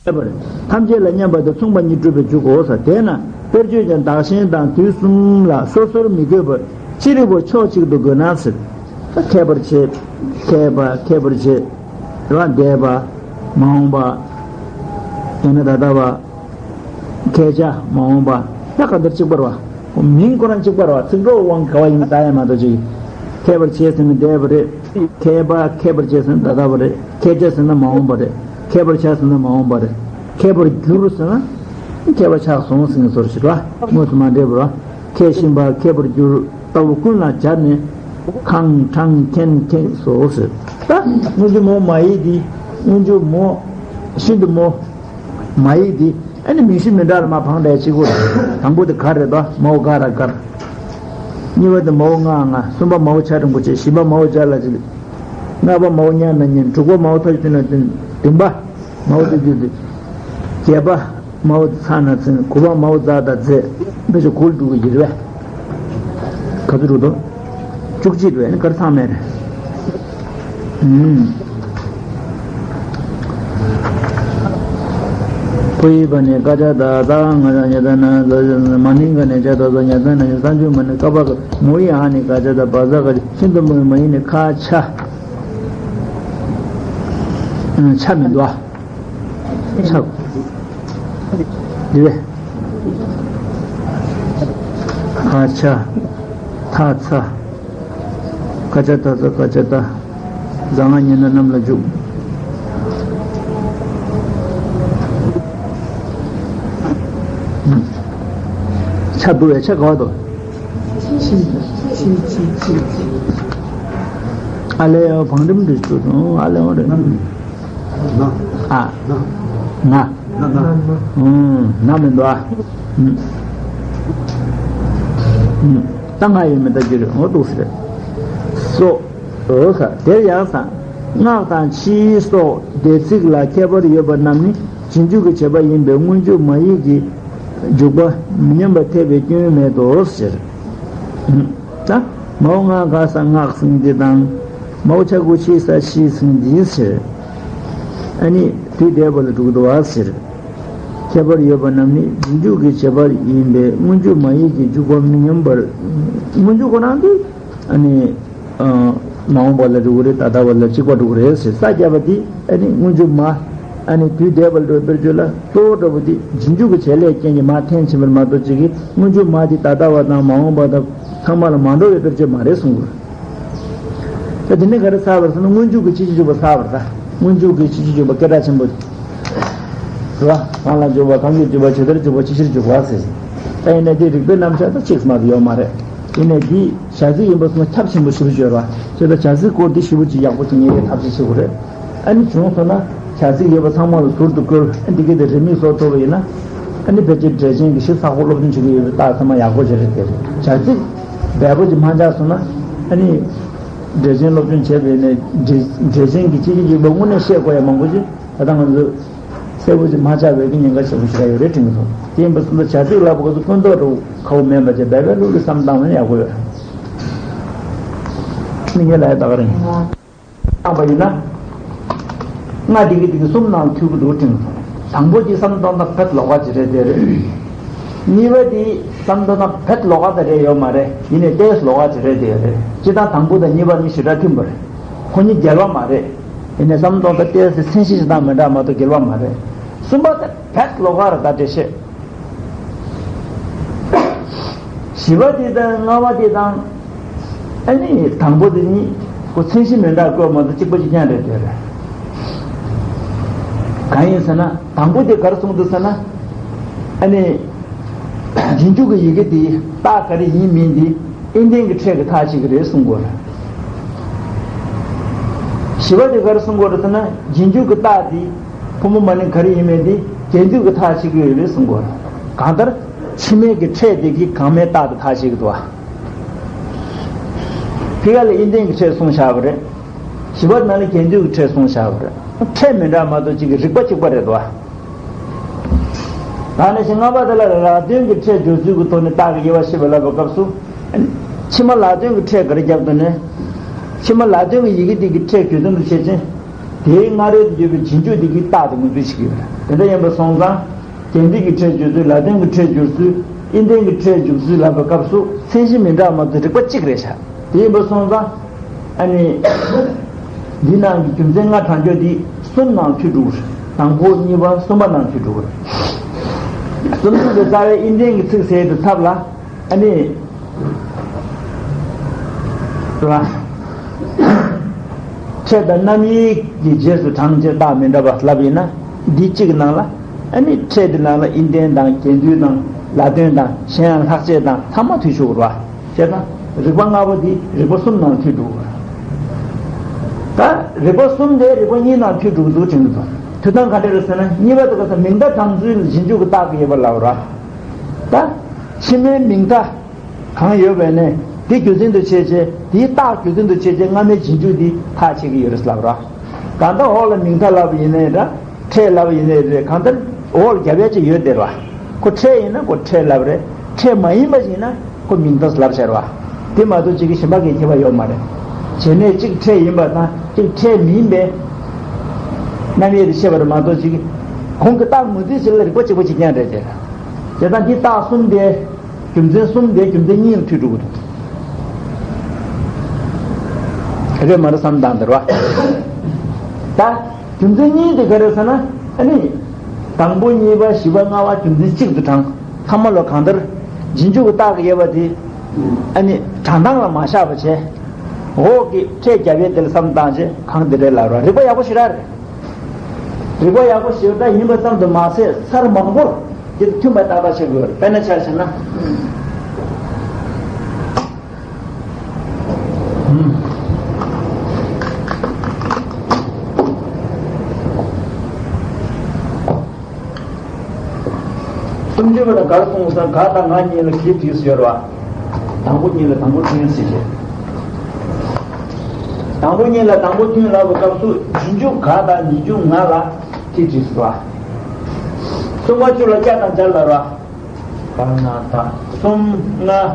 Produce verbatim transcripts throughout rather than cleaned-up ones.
ཁྱད་པར་ཐམས་ཅད་ལ་མཉམ་པ་དེ་མཚུངས་པ་ཉིད་སྒྲུབ་པའི་འཇུག་གོ་ས། དེས་ན་དཔེར་བརྗོད་ཀྱང་བདག་གཞན་དང་དུས་གསུམ་ལ་སོ་སོར་མི་དགོས་པར་ཅི་རིགས་པར་ཕྱོགས་གཅིག་ཏུ་དགོས་ན་ཟེར། ད་ཁྱད་པར་ཕྱེད། མཁས་པ། ཁྱད་པར་ཕྱེད། རེད་བ། འདས་པ། མ་འོངས་པ། ཡང་ན་ད་ལྟ་བ། ཁྱད་ཆ། མ་འོངས་པ། ད་གང་ལྟར་གཅིག་པ་རེད་བ། མིང་ཁོ་རང་གཅིག་པ་རེད་བ། ཚིག་གྲོགས་དབང་གིས་ག་བ་ཡིན་ད་ཡང་མ་གཏོགས་ཅིག་ཁྱད་པར་ཕྱེད་ཟེར་ན་འདས་པ་རེད། མཁས་པ། ཁྱད་པར་ཕྱེད་ཟེར་ན་ད་ལྟ་བ་རེད། ཁྱད་ཆ་ཟེར་ན་མ་འོངས་པ་རེད། ཁྱད་པར་ཆ་ཟེར་ན་མ་འོངས་པ་རེད། ཁྱད་པར་འགྱུར་ཟེར་ན། ཁྱད་པར་ཆགས་སོང་ཟེར་ནས་ཟུར་ཞིག་རེད་བ། དངོས་སུ་མ་འདྲེས་པ་རེད་བ། ཁྱད་ཞེན་པ། ཁྱད་པར་འགྱུར། ལྟ་བུ་ཀུན་ལ་སྦྱར་ནས། ཁེངས་དྲེགས་མཁན་མཁྱེན་སོགས་ཟེར། ད་སྔོན་འཇུག་མའོ་མ་ཡིག་འདི། སྔོན་འཇུག་མའོ། ཤིན་ཏུ་མའོ། མ་ཡིག་འདི། ཨ་ནི་མིང་གཞི་མི་འདྲ་ལ་མ་འཕངས་འདྲ་གཅིག་པོ་རེད། དང་པོ་དེ་ག་རེད་ད། མའོ་ག་ར་གར། གཉིས་པ་དེ་མའོ་ང་ང་། གསུམ་པ་མའོ་ཆ་འགྲེང་བུ་ཆེ། བཞི་པ་མའོ་ཅ་ལ་ཅིག་ལྔ་པ་མའོ་ཉ་ན་ཉན། དྲུག་པ་མའོ་ཐ་ཆུ་ན་བདུན། བདུན་པ་མའོ་ཏི་ཏི་ཏི། བརྒྱད་པ། མའོ་ཚ་ན་ཚིན། དགུ་པ་མའོ་ཛ་ད་ཛེ། དཔེ་ཆ་གུར་འདུག་གི་ཡིར་བས། ག་ཚོད་འགྲོ་དོ། བཅུ་གཅིག་རེད་ནི་གར་ཚང་མེད་རེད། ཨུམ། ཕོ་ཡི་བ་ནས་ཀ་ཅ་ད་ད་ང་ཉ་ད་ན་ཛ་ཛ་ན། མ་ནིང་ག་ནས་ཅ་ད་ཛ་ཉ་ད་ན་ཉ། ས་འཇུག་མ་ནས་ཀ་བ་ག། མོ་ཡི་ཨ་ནི་ཀ་ཅ་ད་བ་ཛ་ག་ཤིན་ཏུ་མོ་ཡི་མ་ཡི་ནས་ཁ་ཆ། ཨུམ། ཆ་མི་འདུག་ཨ། ཆ། འདི་བས། ཁ་ཆ། ཐ་ཚ། ཀ་ཅ་ད་ཚ། ཀ་ཅ་ད། ཛ་ང་ཉན་ན་རྣམས་ལ་འཇུག་ཆ་འདུག་བས། ཆ་ག་བ་དོ། ཨ་ལེ་བང་རིམ་འདི་ཚོ་དང་ཨ་ལེ་བང་རིམ། ན། ཨ། ན། ན། ན། ན། ཨུམ། ན་མི་འདུག་ཨ། ཨུམ། ཨུམ། ད་ང་ཡོད་མེད་ལྟ་རྒྱུ་རེད། འོ་འདུག་སེ་རེད། སོ། འོ་ས། དེར་ཡང་ས། སྔགས་དང་ཕྱིའི་སོགས་འདས་ཚིག་ལ་ཁྱད་པར་ཡོད་པ་རྣམས་ནི་རྗེས་འཇུག་གི་བྱེད་པ་ཡིན་པས་སྔོན་འཇུག་མ་ཡིག་གི་འཇུག་པ་མི་མཉམ་པ་འཐད་པའི་སྐྱོན་མེད་དོ་ཟེར། ད་མའོ་ང་ག་ས་སྔགས་ཟེར་འདི་དང་། མའོ་ཆ་གུ་ཤི་ས་ཤི་ཟེར་འདི་ཟེར། ཨ་ནི་དུས་འདས་པ་ལ་འགྲོ་གི་འདུག་བ་ཟེར། ཁྱད་པར་ཡོད་པ་རྣམས་ནི་རྗེས་འཇུག་གི་བྱེད་པ་ཡིན་པས་སྔོན་འཇུག་མ་ཡིག་གི་འཇུག་པ་མི་མཉམ་པར། སྔོན་འཇུག་ཁོ་རང་དེ་ཨ་ནི་མ་འོངས་པ་ལ་འགྲོ་གི་རེད། ད་ལྟ་བ་ལ་གཅིག་པ་འགྲོ་གི་རེད་ཟེར། ས་བརྒྱབ་པ་དེ་ཨ་ནི་སྔོན་འཇུག་མ། ཨ་ནི་དུས་འདས་པ་ལ་འགྲོ་བའི་དཔེར་བརྗོད་ལ་གཙོ་བོ་འདྲ་པོ་དེ་རྗེས་འཇུག་གི་བྱེད་ལས་རྐྱེན་གྱིས་མར་འཐེན་ཕྱིན་པར་མ་གཏོགས་གཅིག་གིས་སྔོན་འཇུག་མ་དེ་ད་ལྟ་བ་དང་མ་འོངས་པ་དང་ཚང་མ་ལ་མ་འགྲོ་བའི་དཔེར་བརྗོད་མ་རེད་གསུང་གི་རེད། ད་དེ་ནས་ག་རེ་ཚར་བ་རེད་ཟེར་ན། སྔོན་འཇུག་གི་ཕྱི་ཕྱི་འཇུག་པ་ཚར་བ་རེད། ད་སྔོན་འཇུག་གི་ཕྱི་ཕྱི་འཇུག་པ་སྐད་གྲགས་ཆེན་པོ་རེད་བ། གང་ལ་འཇུག་པ། གང་གིས་འཇུག་པ། ཇི་ལྟར་འཇུག་པ། ཅི་ཕྱིར་འཇུག་པ་ཟེར། ད་ཡིན་ནའི་དེ་རིགས་པའི་རྣམ་གཞག་ད་གཅིག་མ་གཏོགས་ཡོད་མ་རེད། ཡིན་ནའི་དེ་བྱ་ཚིག་ཡིན་པ་སོང་ན་ཁྱབ་ཆེན་པོ་ཞེ་པོ་ཅིག་ཡོད་རེད་བ། བྱས་ཙང་བྱ་ཚིག་སྐོར་འདི་ཞེ་པོ་ཅིག་ཡག་པོ་ཅིག་ངེས་པའི་ཐབས་ཤེས་བྱེད་དགོས་རེད། ཨ་ནི་བྱུང་སོང་ན་བྱ་ཚིག་ཡོད་པ་ཚང་མ་ལ་ཟུར་དུ་བཀོལ། ཨ་འདི་ག་དེ་རེ་མིག་སོགས་ཐོབ་པ་ཡིན་ན། ཨ་ནི་ཕལ་ཆེར་འགྲེལ་ཆེན་གྱི་ཞིབ་ཚགས་པོ་སློབ་སྦྱོང་བྱེད་ཀྱི་ཡོད་པའི་རྟགས་ཚང་མ་ཡག་པོ་ཅིག་རེད། དེ་རེད། བྱ་ཚིག་འབེལ་པོ་ཅིག་མ་ཆགས་སོང་ན། ཨ་ནི་འགྲེལ་ཆེན་སློབ་སྦྱོང་བྱས་པ་ཡིན་ནའི་འགྲེལ་འགྲེལ་ཆེན་གྱི་སྤྱི་ཆིངས་ཀྱི་ལོ་དངོས་གནས་བཤད་དགོས་ཡ་མང་པོ་ཅིག་ད་ལྟ་ང་ཚོས་གསལ་པོ་ཅིག་མ་ཆགས་པའི་གི་ཉེན་ཁ་ཆེན་པོ་ཞིག་ཡོད་རེད་དྲན་གྱི་འདུག་དེ་ཡིན་པ་སོང་ཙང་བྱ་ཚིག་ལབ་པ་ག་ཚོད་ཀུན་རྟོག་འདྲ་བོ་ཁ་བོ་མེད་པ་བྱས་འབེལ་པོའི་ལུགས་ལ་བསམ་བཏང་བ་ནི་ཡག་པོ་ཡོད། ནི་ངས་ལབ་ཡ་ད་ག་རེ་ཡིན། བཏང་བ་ཡིན་ན། ལྔ་འདི་གི་འདི་གི་གསུམ་ནང་མཐུད་ཀྱི་འདུག་དྲན་སོང་། དང་པོ་གཅིག་བསམ་བློ་བཏང་ན་ཕེད་ལོགས་ཀ་ཅིག་རེད་དེ་རེད། གཉིས་པ་འདི་བསམ་བློ་བཏང་ན་ཕེད་ལོགས་ཀ་ད་རེད་ཡོད་མ་རེད། ཡིན་ནའི་ཏོག་ཙམ་ལོགས་ཀ་ཅིག་རེད་དེ་རེད། སྤྱིར་བཏང་དང་པོ་དང་གཉིས་པ་གཉིས་ཞེ་དྲག་མཐུན་པ་རེད། ཁོ་གཉིས་འགལ་བ་མ་རེད། ཡིན་ནའི་བསམ་བློ་བཏང་ན་ཏོག་ཙམ་མཚན་གཞི་ཞིག་བཏང་མི་འདྲ་མ་གཏོགས་འགལ་བ་མ་རེད། གསུམ་པ་ད་ཕེད་ལོགས་ཀ་རེད་ད་འགྲེལ་བཤད། བཞི་པ་དེ་དང་ལྔ་པ་དེ་དང་། ཨ་ནི་དང་པོ་དེ་གཉིས་ཁོ་མཚན་གཞི་མི་འདྲ་བཀོད་མ་གཏོགས་གཅིག་པ་གཅིག་རྐྱང་རེད་དེ་རེད། གང་ཡིན་ཟེར་ན་དང་པོ་དེ་ག་རེ་གསུངས་འདུག་ཟེར་ན། ཨ་ནི་རྗེས་འཇུག་གི་ཡི་གེ་དེའི་རྟགས་ག་རེ་ཡིན་མིན་དེ་ཨིན་ལྡན་གྱི་ཕྲད་ཀྱིས་ཐག་བཅད་ཀྱི་རེད་གསུང་གི་ཡོད་རེད། བཞི་པ་དེ་ག་རེ་གསུང་གི་ཡོད་རེད་ཟེར་ན་རྗེས་འཇུག་གི་རྟགས་དེ། ཕོ་མོ་མ་ནིང་ག་རེ་ཡིན་མིན་དེ་རྗེས་འཇུག་གིས་ཐག་བཅད་ཀྱི་ཡོད་རེད་གསུང་གི་ཡོད་རེད། གང་ལྟར་ཕྱི་མའི་གི་ཕྲད་དེ་གིས་གོང་མའི་རྟགས་དེ་ཐག་བཅད་ཀྱི་འདུག་བ། ཕ་གི་ལ་ཨིན་ལྡན་གྱི་ཕྲད་གསུངས་བཞག་པ་རེད། བཞི་པ་ནང་ལ་རྗེས་འཇུག་གི་ཕྲད་གསུངས་བཞག་པ་རེད། ཕྲད་མི་འདྲ་མ་གཏོགས་གཅིག་གི་རིགས་པ་གཅིག་པ་རེད་འདུག་བ། ད་ནང་བཞིན་ལྔ་པ་དེ་ལ་ལ་དོན་གྱི་ཕྲད་སྦྱོར་ཚུལ་གྱི་ཐོག་ནས་རྟགས་ཀྱི་དབྱེ་བ་ཕྱེ་བ་ལབ་པའི་སྐབས་སུ། ཕྱི་མ་ལ་དོན་གྱི་ཕྲད་ག་རེ་རྒྱབ་འདུག་ནས། ཕྱི་མ་ལ་དོན་གྱི་ཡི་གེ་དེ་གི་ཕྲད་གྱོད་དོན་དུ་བྱེད་ཅིང་། དེའི་སྔ་རོལ་དུ་ཡོད་པའི་རྗེས་འཇུག་དེ་གིས་རྟགས་དེ་ངོས་འཛིན་བྱེད་ཀྱི་ཡོད་རེད། དེ་འདྲ་ཡིན་པ་སོང་ཙང་། རྒྱས་འབྲིང་གི་ཕྲད་སྦྱོར་ཚུལ། ལ་དོན་གྱི་ཕྲད་སྦྱོར་ཚུལ། དབྱེ་ལྡན་གྱི་ཕྲད་སྦྱོར་ཚུལ་ལབ་པའི་སྐབས་སུ་མཚན་གཞི་མི་འདྲ་བ་མ་གཏོགས་རིགས་པ་གཅིག་རེད་ཤག་དེ་ཡིན་པ་སོང་ཙང་། ཨ་ནི། འདི་ནང་གི་རྒྱུ་མཚན་ལྔ་དྲངས་ཕྱོགས་འདི་གསུམ་ནང་འཐུས་འགྲོ་གི་རེད། དང་པོ། གཉིས་པ། གསུམ་པ་ནང་འཐུས་འགྲོ་གི་རེད། སུམ་ཅུ་པའི་རྩ་བའི་དབྱེ་ལྡན་གྱི་ཚིག་གསལ་དུ་ཐབས་ལ། ཨ་ནི། ར། ཕྲད་དང་རྣམ་དབྱེ་གི་རྗེས་སུ་འབྲང་བྱས་རྟགས་མི་འདྲ་བ་ལབ་ཡིན་ན། འདི་གཅིག་གི་ནང་ལ། ཨ་ནི་ཕྲད་དེ་ནང་ལ་དབྱེ་ལྡན་དང་རྒྱས་འདུས་དང་ལ་དོན་དང་གཞན་ཡང་ལྷག་བཅས་དང་ཚང་མ་འཐུས་ཆོག་གི་རེད་བ། བྱས་ཙང་རིགས་པ་ལྔ་པོ་འདི་རིགས་པ་གསུམ་ནང་འཐུས་འགྲོ་གི་རེད། ད་རིགས་པ་གསུམ་དེ་རིགས་པ་གཉིས་ནང་འཐུས་འགྲོ་གི་འདུག་དྲན་གི་འདུག་འཐུས་སྟངས་ག་འདྲ་རེད་ཟེར་ན། གཉིས་པ་དེ་ག་ས་མིང་མཐའ་དྲངས་ཚུལ་རྗེས་འཇུག་གི་རྟགས་ཀྱི་དབྱེ་བ་ལབ་ར། ད་ཕྱི་མའི་མིང་མཐའ་གང་ཡོད་པ་ནས་དེ་རྒྱུ་མཚན་དུ་བྱས་བྱས། དེའི་རྟགས་རྒྱུ་མཚན་དུ་བྱས་བྱས་སྔ་མའི་རྗེས་འཇུག་འདི་ཐག་ཆད་ཀྱི་ཡོད་རེད་ལབ་ར། གང་ལྟར་འོག་ལ་མིང་མཐའ་ལབ་པ་ཡིན་ནའི་ར། ཕྲད་ལབ་པ་ཡིན་ནའི་རེད། གང་ལྟར་འོག་ལ་རྒྱབ་ཡ་ཅིག་ཡོད་དེ་ར། ཁོ་ཕྲད་ཡིན་ན་ཁོ་ཕྲད་ལབ་རེད། ཕྲད་མ་ཡིན་པ་ཡིན་ན་ཁོ་མིང་མཐའ་ལབ་བྱ་ར། དེ་མ་གཏོགས་གཅིག་གི་གཞན་པ་གི་ཁྱད་པར་ཡོད་མ་རེད། བྱས་ནས་གཅིག་ཕྲད་ཡིན་པ་དང་གཅིག་ཕྲད་མིན་པའི་རྣམ་དབྱེ་དེ་ཤེས་པ་རེད་མ་གཏོགས། གཅིག་གོང་གི་རྟགས་ངོས་འཛིན་བྱེད་ལ་རིགས་པ་གཅིག་པ་གཅིག་རྐྱང་རེད་དེ། བྱས་ཙང་འདི་རྟགས་གསུམ་དེ། རྒྱུ་མཚན་གསུམ་དེ་རྒྱུ་མཚན་གཉིས་ལ་འཐུས་འགྲོ་གི་འདུག་རེད་མ་རེད་བསམ་སྟངས་དེ་རེད་བ། ད་རྒྱུ་མཚན་གཉིས་དེ་ག་རེ་ཟེར་ན། ཨ་ནི། དང་པོ། གཉིས་པ། བཞི་པ། ལྔ་པ་རྒྱུ་མཚན་གཅིག་ཏུ་དྲངས། ཐ་མ་ལ་གང་ལྟར་རྗེས་འཇུག་གི་རྟགས་ཀྱི་དབྱེ་བ་དེ། ཨ་ནི་དྲངས་སྟངས་ལ་མ་བཞག་པ་བྱས། འོག་གི་ཕྲད་རྒྱབ་ཡས་དེ་ལ་བསམ་བཏང་བྱས་གང་དེ་རེད་ལབ་ར། རིགས་པ་ཡག་པོ་ཞེ་དྲག་རེད། རིགས་པ་ཡག་པོ་ཞེ་དྲག་ཡིན་པ་ཙམ་དུ་མ་ཟད། ཚར་མང་པོར་དེ་མཐུན་པ་ཏག་ཏག་བྱེད་དགོས་རེད། དཔེར་ན་ཆ་བཞག་ན། སུམ་ཅུ་པ་ལ་གར་གསུངས་ས། ག་དང་ང་གཉིས་ལ་གི་བྲིས་སུ་ཡོད་རེད་བ། དང་པོ་གཉིས་ལ་དང་པོ་མཐུན་ཟེར་བྱས། དང་པོ་གཉིས་ལ་དང་པོ་མཐུན་ལབ་པའི་སྐབས་སུ་རྗེས་འཇུག་ག་དང་རྗེས་འཇུག་ང་ལ་གི་བྲིས་སུ་རེད་བ། གསུམ་པ་བཅུ་ལ་ཀྱ་དང་སྦྱར་ལབ་རེད་བ། ག་ང་ད་གསུམ་ལྔ་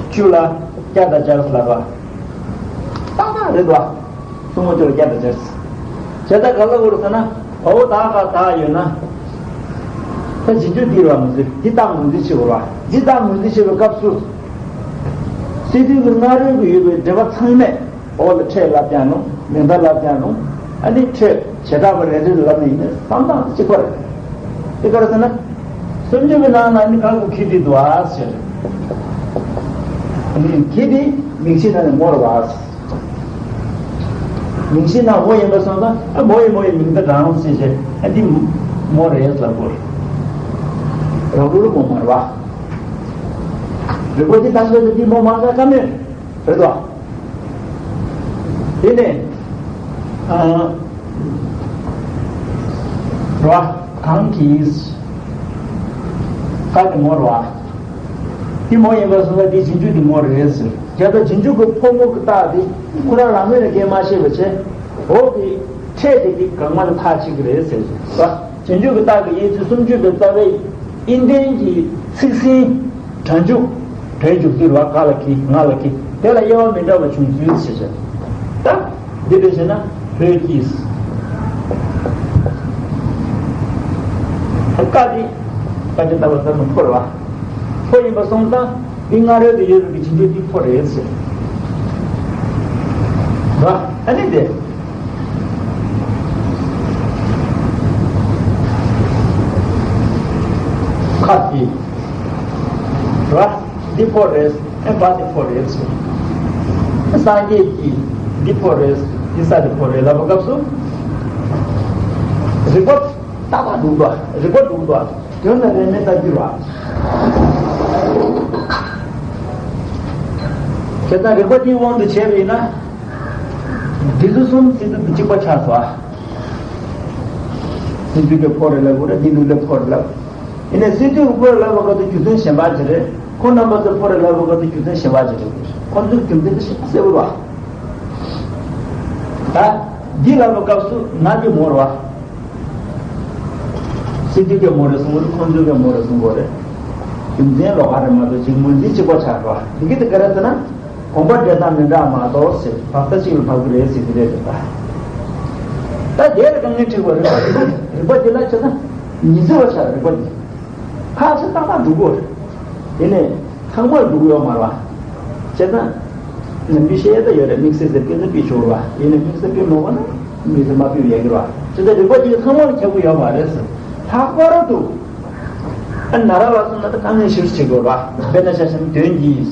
བཅུ་ལ་ཀྱ་དང་སྦྱར་ལབ་རེད་བ། ཏག་ཏག་རེད་བ། གསུམ་པ་བཅུ་ལ་ཀྱ་དང་སྦྱར། བྱས་ཙང་ག་ལ་གོ་རེད་ཟེར་ན། འོ་ད་ག་ད་ཡོད་ན། ད་རྗེས་འཇུག་འདི་རེད་བ། ངོས་འཛིན་འདི་རྟགས་ངོས་འཛིན་བྱེད་དགོས་རེད་བ། འདི་རྟགས་ངོས་འཛིན་བྱེད་པའི་སྐབས་སུ། སི་ཏུ་གི་སྔ་རོལ་གྱི་ཡོད་པའི་འབྲེལ་བ་ཚང་མས། འོག་ལ་ཕྲད་ལབ་ཀྱང་རུང་། མིང་མཐའ་ལབ་ཀྱང་རུང་། ཨ་ནི་ཕྲད་བྱེ་བྲག་པ་རེ་རེ་ལ་ལབ་ནས་ཡིན་ན་བསམ་སྟངས་གཅིག་པ་རེད། དེ་ག་རེ་ཟེར་ན། སུམ་ཅུ་པའི་ནང་ན་ནི་ག་གི་གི་དེ་འདུག་ཨ་ཟེར། ཨ་ནི་གི་དེ་མིང་གཞི་ནང་ནས་མོ་རེད་བ། མིང་གཞི་ནང་མོ་ཡིན་པ་སོང་ཙང་། ཨ་མོ་ཡི་མོ་ཡི་མིང་མཐའ་དྲངས་ཟེར་བྱས། ཨ་འདི་མོ་རེད་ལབ་དགོས་རེད། རོགས་རོགས་མོ་མ་རེད་བ། རིགས་པ་འདི་ལྟ་ཞོར་དུ་འདི་མོ་མ་རེད་ཀ་མེད། རེད་དོ། དེ་ནས། ཨ། ར། གང་གིས། ཀ་དེ་མོ་ར། དེ་མོ་ཡིན་པ་སོང་ན་དེ་རྗེས་འཇུག་དེ་མོ་རེད་ཟེར། རྒྱ་དང་རྗེས་འཇུག་གི་ཕོ་མོ་གི་རྟགས་དེ་ཁོ་རང་རང་མོས་ལ་སྐད་མ་བཤད་པ་བྱས། འོག་གི་ཕྲད་དེ་དེ་གང་མ་ལ་ཐག་གཅིག་གི་རེད་ཟེར་ཟེར། རྗེས་འཇུག་གི་རྟགས་ཀྱི་དབྱེ་ཚུལ་སུམ་ཅུ་པའི་རྩ་བའི་དབྱེ་ལྡན་གྱི་ཚིག་ཟིན། སྒྲ་འཇུག་སྒྲའི་འཇུག་ཚུལ་ལ་ག་ལ་གི་ང་ལ་གི་དེ་ལ་དབྱེ་བ་མི་འདྲ་བ་བྱུང་ཚུལ་ཞེས་བྱ། ད་འདི་འདྲ་བྱས་ན་བོད་ཀྱིས། ཀ་དེ་ཀ་ཅི་ལྟ་བུ་ལྟར་ན་ཕོ་རེད་བ། ཕོ་ཡིན་པ་སོང་ཙང་འདི་སྔ་རོལ་དུ་ཡོད་པའི་རྗེས་འཇུག་འདི་ཕོ་རེད་ཟེར། ར། ཨ་ནི་དེ། ཁ་དེ། ར། འདི་ཕོ་རེད། ཨེ་བ་འདི་ཕོ་རེད་ཟེར། སངས་རྒྱས་ཀྱིས་འདི་ཕོ་རེད། འདི་ས་འདི་ཕོ་རེད་ལབ་པའི་སྐབས་སུ། རིགས་པ་ཏག་ཏག་འགྲུབ་པ། རིགས་པ་འགྲུབ་པ། དོན་ལ་རེ་མེད་ལྟར་འགྱུར་བ། དེ་ལྟར་རིགས་པ་འདིའི་དབང་དུ་བྱས་པ་ཡིན་ན། འདི་ཚོ་གསུམ་སྲིད་དུ་གཅིག་པ་ཆགས་སོ། སྲིད་དུ་ལ་ཕོ་རེད་ལབ་དགོས་རེད། འདི་ལུགས་ལ་ཕོ་རེད་ལབ། ཡིན་ནའི་སྲིད་དུ་ཕོ་རེད་ལབ་པ་ག་དུས་རྒྱུ་མཚན་གཞན་པ་ཅིག་རེད། ཁོ་རྣམ་པ་ཚོ་ཕོ་རེད་ལབ་པ་ག་དུས་རྒྱུ་མཚན་གཞན་པ་ཅིག་རེད། ཁོ་ཚོའི་རྒྱུ་མཚན་དེ་ཞིག་གསལ་པོ་རེད་བ། ད་འདི་ལབ་པའི་སྐབས་སུ་ང་འདི་མོ་རེད་བ། སྲིད་དུ་ཀྱང་མོ་རེད་གསུང་གི་རེད། ཁོ་ཚོས་ཀྱང་མོ་རེད་གསུང་གི་རེད། རྒྱུ་མཚན་ལོགས་ཀ་རེད་མ་གཏོགས་གཅིག་མོ་འདི་གཅིག་པ་ཆགས་འགྲོ་བ། འདི་གི་དེ་ག་རེ་ཟེར་ན། གོམས་པ་འདྲེས་སྟངས་མི་འདྲ་མ་གཏོགས་ཟེར། བར་ཐག་གཅིག་ལ་བབས་ཀྱི་རེད་ཟེར་གྱི་རེད་ད། ད་དེར་དཀའ་ངལ་འཕྲད་པ་རིག་པ་འདི་རིག་པ་འདི་ལ་བྱས་ན་ཉི་ཚེ་བ་ཤར་རིག་པ་འདི་ཁ་ཆེ་ཏག་ཏག་འགྲུབ་དགོས་རེད། དེ་ནས་ཚང་མར་འགྲུབ་ཡོད་མ་རེད་བ། བྱས་ན་ནམ་རྒྱུན་བཤད་ད་ཡོད་རེད། དམིགས་བསལ་ཟེར་སྐད་ཆ་དཔེ་ཆོག་རེད་བ། ཡིན་ན་དམིགས་བསལ་དཔེ་མ་དགོས་ན་དམིགས་བསལ་མ་དཔེ་ཡག་གི་རེད་བ། བྱས་ཙང་རིག་པ་འདི་ཚང་མར་ཁྱབ་ཀྱི་ཡོད་མ་རེད་ཟེར། ལྷག་པར་དུ་ཨ་ན་ར་ལ་སོང་ན་ད་དཀའ་ངལ་ཞེ་པོ་ཅིག་འགྲོ་ར། དཔེར་ན་ཆ་བཞག་ན་དོན་གྱིས་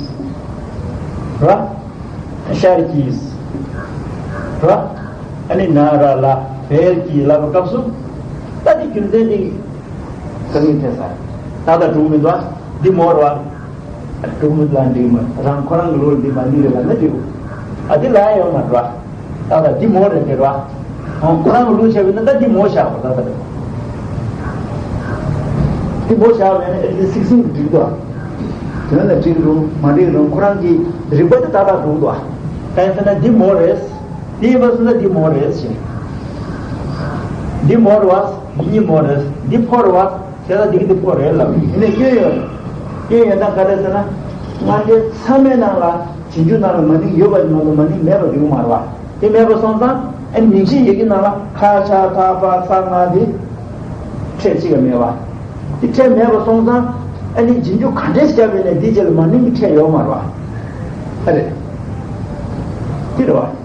ར། ཤར་གྱིས་ར། ཨ་ནི་ན་ར་ལ་བལ་གྱིས་ལབ་པའི་སྐབས་སུ། ད་འདི་རྒྱུ་མཚན་འདི་དཀའ་ངལ་འཕྲད་ས། ད་ལྟ་འགྲུབ་མི་འདུག་འདི་མོ་ར་བ། འགྲུབ་མི་འདུག་འགྲིག་མ་རང་ཁོ་རང་གི་ལུགས་འདི་མ་ནིང་རེད་ལབ་ན་འགྲིག་ཨ་འདི་ལ་ཡོད་མ་རེད་བ། ད་ལྟ་འདི་མོ་རེད་དེ་ར། ཁོ་རང་གི་ལུགས་བྱས་པ་ཡིན་ན་ད་འདི་མོ་བཞག་པ་ད་ལྟ་རེད། འདི་མོ་བཞག་པ་ཡིན་ན་ཨེ་འདི་སིག་སིག་འགྲིག་འདུག་དོན་ལ་འགྲིག་རུང་མ་འགྲིག་རུང་ཁོ་རང་གི་རིག་པ་དེ་ཏག་ཏག་འགྲུབ་འདུག་གང་ཡིན་ཟེར་ན་འདི་མོ་རེད། འདི་ཡིན་པ་སོང་ན་འདི་མོ་རེད་ཞེས། འདི་མོ་རེད་བ། འདི་གཉིས་མོ་རེད། འདི་ཕོ་རེད་བ། དེ་ལ་འདི་གི་འདི་ཕོ་རེད་ལབ། ཡིན་ནའི་སྐྱོན་ཡོད་རེད། སྐྱོན་ཡོད་ན་ག་རེ་ཟེར་ན། སྔ་འདྲེན་ཚང་མའི་ནང་ལ་རྗེས་འཇུག་ནང་ལ་མ་ནིང་ཡོད་པ་མ་གཏོགས་མ་ནིང་མེད་པ་ཡོད་མ་རེད་བ། དེ་མེད་པ་སོང་ཙང་ཨ་ནི་མིང་གཞི་ཡི་གེ་ནང་ལ་ཁ་ཆ་ད་བ་ཚ་ང་འདི་ཕྲད་གཅིག་ཀྱང་མེད་བ། དེ་ཕྲད་མེད་པ་སོང་ཙང་ཨ་ནི་རྗེས་འཇུག་ག་འདྲས་བརྒྱབ་པས་ནས་འདི་རྗེས་ལ་མ་ནིང་གི་ཕྲད་ཡོད་མ་རེད་བ། ཨ་རེད། དེ་རེད་བ།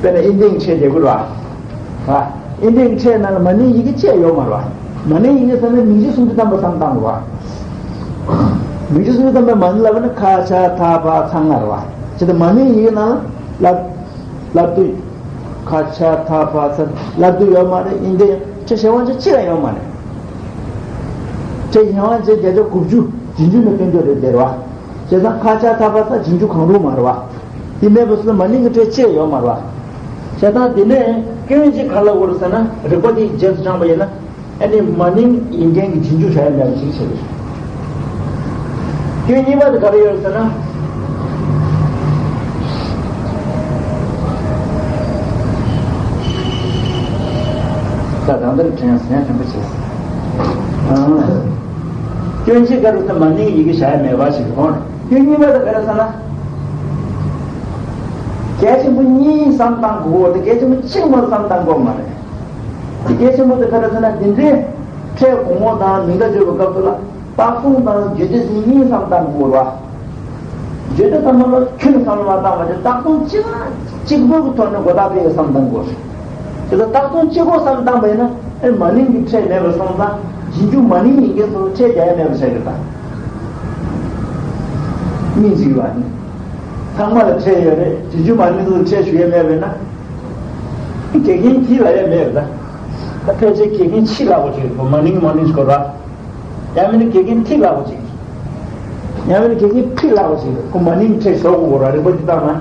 དཔེར་ན་ཨིན་ཏིང་ཕྲད་རྒྱག་གི་རེད་བ། ཨ། ཨིན་ཏིང་ཕྲད་ནང་ལ་མ་ནིང་ཡི་གེ་བཅས་ཡོད་མ་རེད་བ། མ་ནིང་ཡི་གེ་ཟེར་ན་མིང་གཞི་སུམ་ཅུ་ཐམ་པ་བསམ་བཏང་དགོས་བ། མིང་གཞི་སུམ་ཅུ་ཐམ་པའི་མ་ནིང་ལབ་ན་ཁ་ཆ་ད་བ་ཚ་ང་རེད་བ། བྱས་ཙང་མ་ནིང་ཡི་གེ་ནང་ལ་ལབ་ལབ་དུས། ཁ་ཆ་ད་བ་ཚ་ལབ་དུས་ཡོད་མ་རེད། ཨིན་ཏིང་ཕྲད་གཞན་དབང་ཆ་གཅིག་ལ་ཡོད་མ་རེད། ཕྲད་གཞན་དབང་ཆ་བརྒྱ་ཆ་དགུ་བཅུ་རྗེས་འཇུག་ནས་སྟོན་རྒྱུ་རེད་དེ་རེད་བ། བྱས་ཙང་ཁ་ཆ་ད་བ་ཚ་རྗེས་འཇུག་གང་རུང་མ་རེད་བ། དེ་མེད་པ་སོང་ན་མ་ནིང་གི་ཕྲད་གཅིག་ཡོད་མ་རེད་བ། བྱས་ཙང་དེ་ནས་སྐྱོན་གཅིག་ག་ལ་གོ་རེད་ཟེར་ན། རིག་པ་དེ་རྗེས་སུ་འབྲངས་པ་ཡིན་ན། ཨ་ནི་མ་ནིང་ཡི་གེ་གི་རྗེས་འཇུག་བྱ་ཡ་མེད་པ་ཞིག་བྱེད་དགོས། སྐྱོན་གཉིས་པ་དེ་ག་རེ་ཡོད་ཟེར་ན། ད་རང་འདིར་དྲན་ཟེར་ཡ་དྲན་པ་བྱེད། ཨ། སྐྱོན་གཅིག་ག་རེ་ཟེར་ན་མ་ནིང་ཡི་གེ་བྱ་ཡ་མེད་པ་ཞིག་གོ། སྐྱོན་གཉིས་པ་དེ་ག་རེ་ཟེར་ན། གལ་ཆེན་པོ་གཉིས་བསམ་བཏང་དགོས་དེ་གལ་ཆེན་པོ་གཅིག་མ་བསམ་བཏང་དགོས་མ་རེད། དེ་གལ་ཆེན་པོ་དེ་ག་རེ་ཟེར་ན་འདི་འདྲའི་ཕྲད་གོང་འོག་དང་མིང་བརྡ་བརྗོད་པའི་སྐབས་སུ་ལ། རྟགས་མཚུངས་དང་བརྗོད་བྱ་ཟེར་གཉིས་བསམ་བཏང་དགོས་ར། བརྗོད་བྱ་ཚང་མ་ལ་ཁྱོན་ནས་བསམ་བློ་མ་བཏང་བ་དེ་རྟགས་མཚུངས་གཅིག་གཅིག་པོ་གི་ཐོག་ནས་གོ་བརྡ་སྤེལ་བའི་བསམ་བཏང་དགོས་རེད། དེ་ལྟར་རྟགས་མཚུངས་གཅིག་པོ་བསམ་བཏང་བ་ཡིན་ན་ཨེ་མ་ནིང་གི་ཕྲད་མེད་པར་སོང་ཙང་རྗེས་འཇུག་མ་ནིང་ཡིན་མཁན་སོ་སོ་ཕྲད་རྒྱག་ཡ་མེད་པ་ཆགས་ཀྱི་རེད་ད། སྙིང་རྗེ་བ་ནི། ཚང་མ་ལ་ཕྲད་ཡོད་རེད། རྗེས་འཇུག་མ་ནིང་སོ་སོ་ཕྲད་ཞུ་ཡ་མེད་པ་ཡིན་ན། དགེ་རྒན་གྱིས་ལབ་ཡ་མེད་རེད་ད། ད་ཕལ་ཆེར་དགེ་རྒན་ཕྱིས་ལབ་དགོས་ཀྱི་རེད། མ་ནིང་མ་ནིང་སྐོར་ར། ཡང་མིན་ན་དགེ་རྒན་ཁྲིད་ལབ་དགོས་ཀྱི། ཡང་མིན་ན་དགེ་རྒན་ཁྲིད་ལབ་དགོས་ཀྱི་རེད། ཁོ་མ་ནིང་ཁྲིད་ཞོག་གོ་ར་རིག་པ་འདི་བཏང་ན།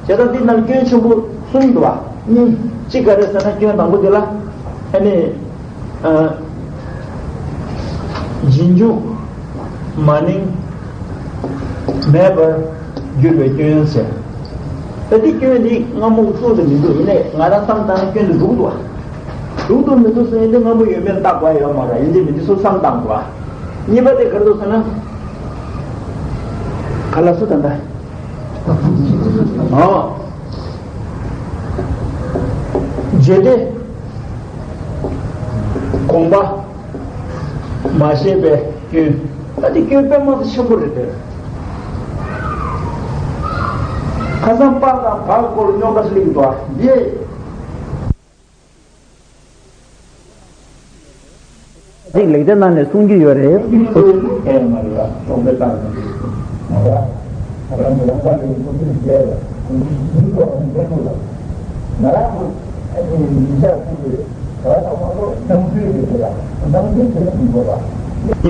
བྱས་ཙང་འདི་ནང་སྐྱོན་ཆེན་པོ་གསུམ་འདུག་བ། གཉིས། གཅིག་ག་རེ་ཟེར་ན་སྐྱོན་དང་པོ་འདི་ལ། ཨ་ནི། ཨ། རྗེས་འཇུག་མ་ནིང་མེད་པར་འགྱུར་བའི་སྐྱོན་ཟེར། ད་འདི་སྐྱོན་འདི་སྔ་མོ་གསུངས་ཏེ་མི་འདུག་ཡིན་ནའི་ང་རང་བསམ་བཏང་ན་སྐྱོན་འདི་འདུག་འདུག་བ། འདུག་འདུག་མི་འདུག་ཟེར་ཡིན་ཏེ་སྔ་མོ་ཡོད་མེད་བརྟག་དགོས་ཡོད་མ་རེད། ཡིན་ཏེ་མི་འདི་སུ་བསམ་བཏང་དགོས། གཉིས་པ་དེ་ག་རེ་འདུག་ཟེར་ན། ག་ལ་སུ་ད་ལྟ། ཨོ། བརྗོད་བདེ། དགོངས་པ། མ་ཤེས་པའི་སྐྱོན། ད་དེ་སྐྱོན་དཔེ་མ་སྲིད་ཆེན་པོ་རེད་དེ། ཁ་སང་པ་དང་བ་སྐོར་རྙོག་དྲ་སླེབས་འདུག་འདི། གཅིག་ལེགས་སྦྱར་ནང་ནས་གསུང་རྒྱུ་ཡོད་རེད། ཡིན་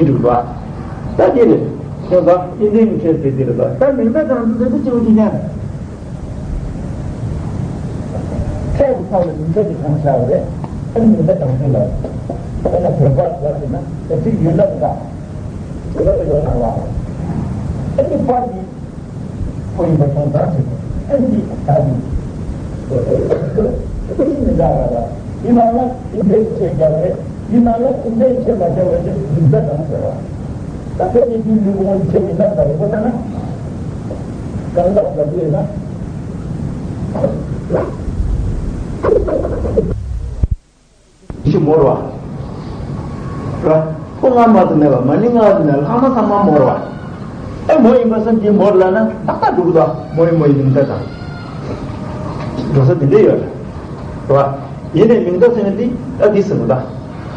འདུག་པ། ད་དེ་རེད། ཁྱོད་ད་ཨིན་ཇིའི་ཁྲལ་ཟེར་གྱི་རེད་པ། ད་མིང་བརྡ་གྲངས་ཚོ་ཟེར་དུས་གཅིག་པ་གཅིག་རྐྱང་རེད། ཕྲད་ཀྱི་ཐོག་ལ་མིང་བརྡ་ཅིག་གང་བཞག་རེད། ཨ་ནི་མིང་བརྡ་གྲངས་ཚོ་ལ། ཨ་ནི་བོད་པ་ལ་ཟེར་ན་ད་ཅིག་ཡོད་ན་འདྲ། ཡོད་ན་ཡོད་ན་ལ། ཨ་ནི་པ་ནི་ཁོ་ཡིན་པ་སོང་ཙང་ཟེར། ཨ་ནི་ད་ནི་ཁོ་ཡིན་མི་འདྲ་ར་ར། ཡིན་ན་ལ་ཨིན་ཇིའི་ཁྲལ་རྒྱག་རེད། ཡིན་ན་ལ་ཨིན་ཇིའི་ཁྲལ་མ་རྒྱག་པ་ཅིག་མིང་བརྡ་གྲངས་ཟེར་བ། ད་ཁྱོད་ཀྱིས་དེའི་ལུས་ཕུང་གི་ཆེད་མི་སྣ་དང་རིག་པ་ལྟ་ན། གང་ལྟར་ལབ་ཀྱི་ཡོད་ན། ཞིག་མོ་རེད་བ། ར། ཕོ་ལྔ་མ་དུ་མེད་པ། མ་ནིང་ལྔ་དུ་མེད་པ། ལྷག་མ་ཚང་མ་མོ་རེད་བ། ཨེ་མོ་ཡིན་པ་སོང་འདི་མོ་རེད་ལབ་ན་ཏག་ཏག་འགྲུབ་འདུག་མོ་ཡིན་མོ་ཡིན་མིང་མཐའ་དང་། འགྲོ་ས་དེ་འདྲ་ཡོད་རེད་བ། ཡིན་ནའི་མིང་མཐའ་ཟེར་ན་འདི་ཨ་འདི་ཟེར་བ་དང་།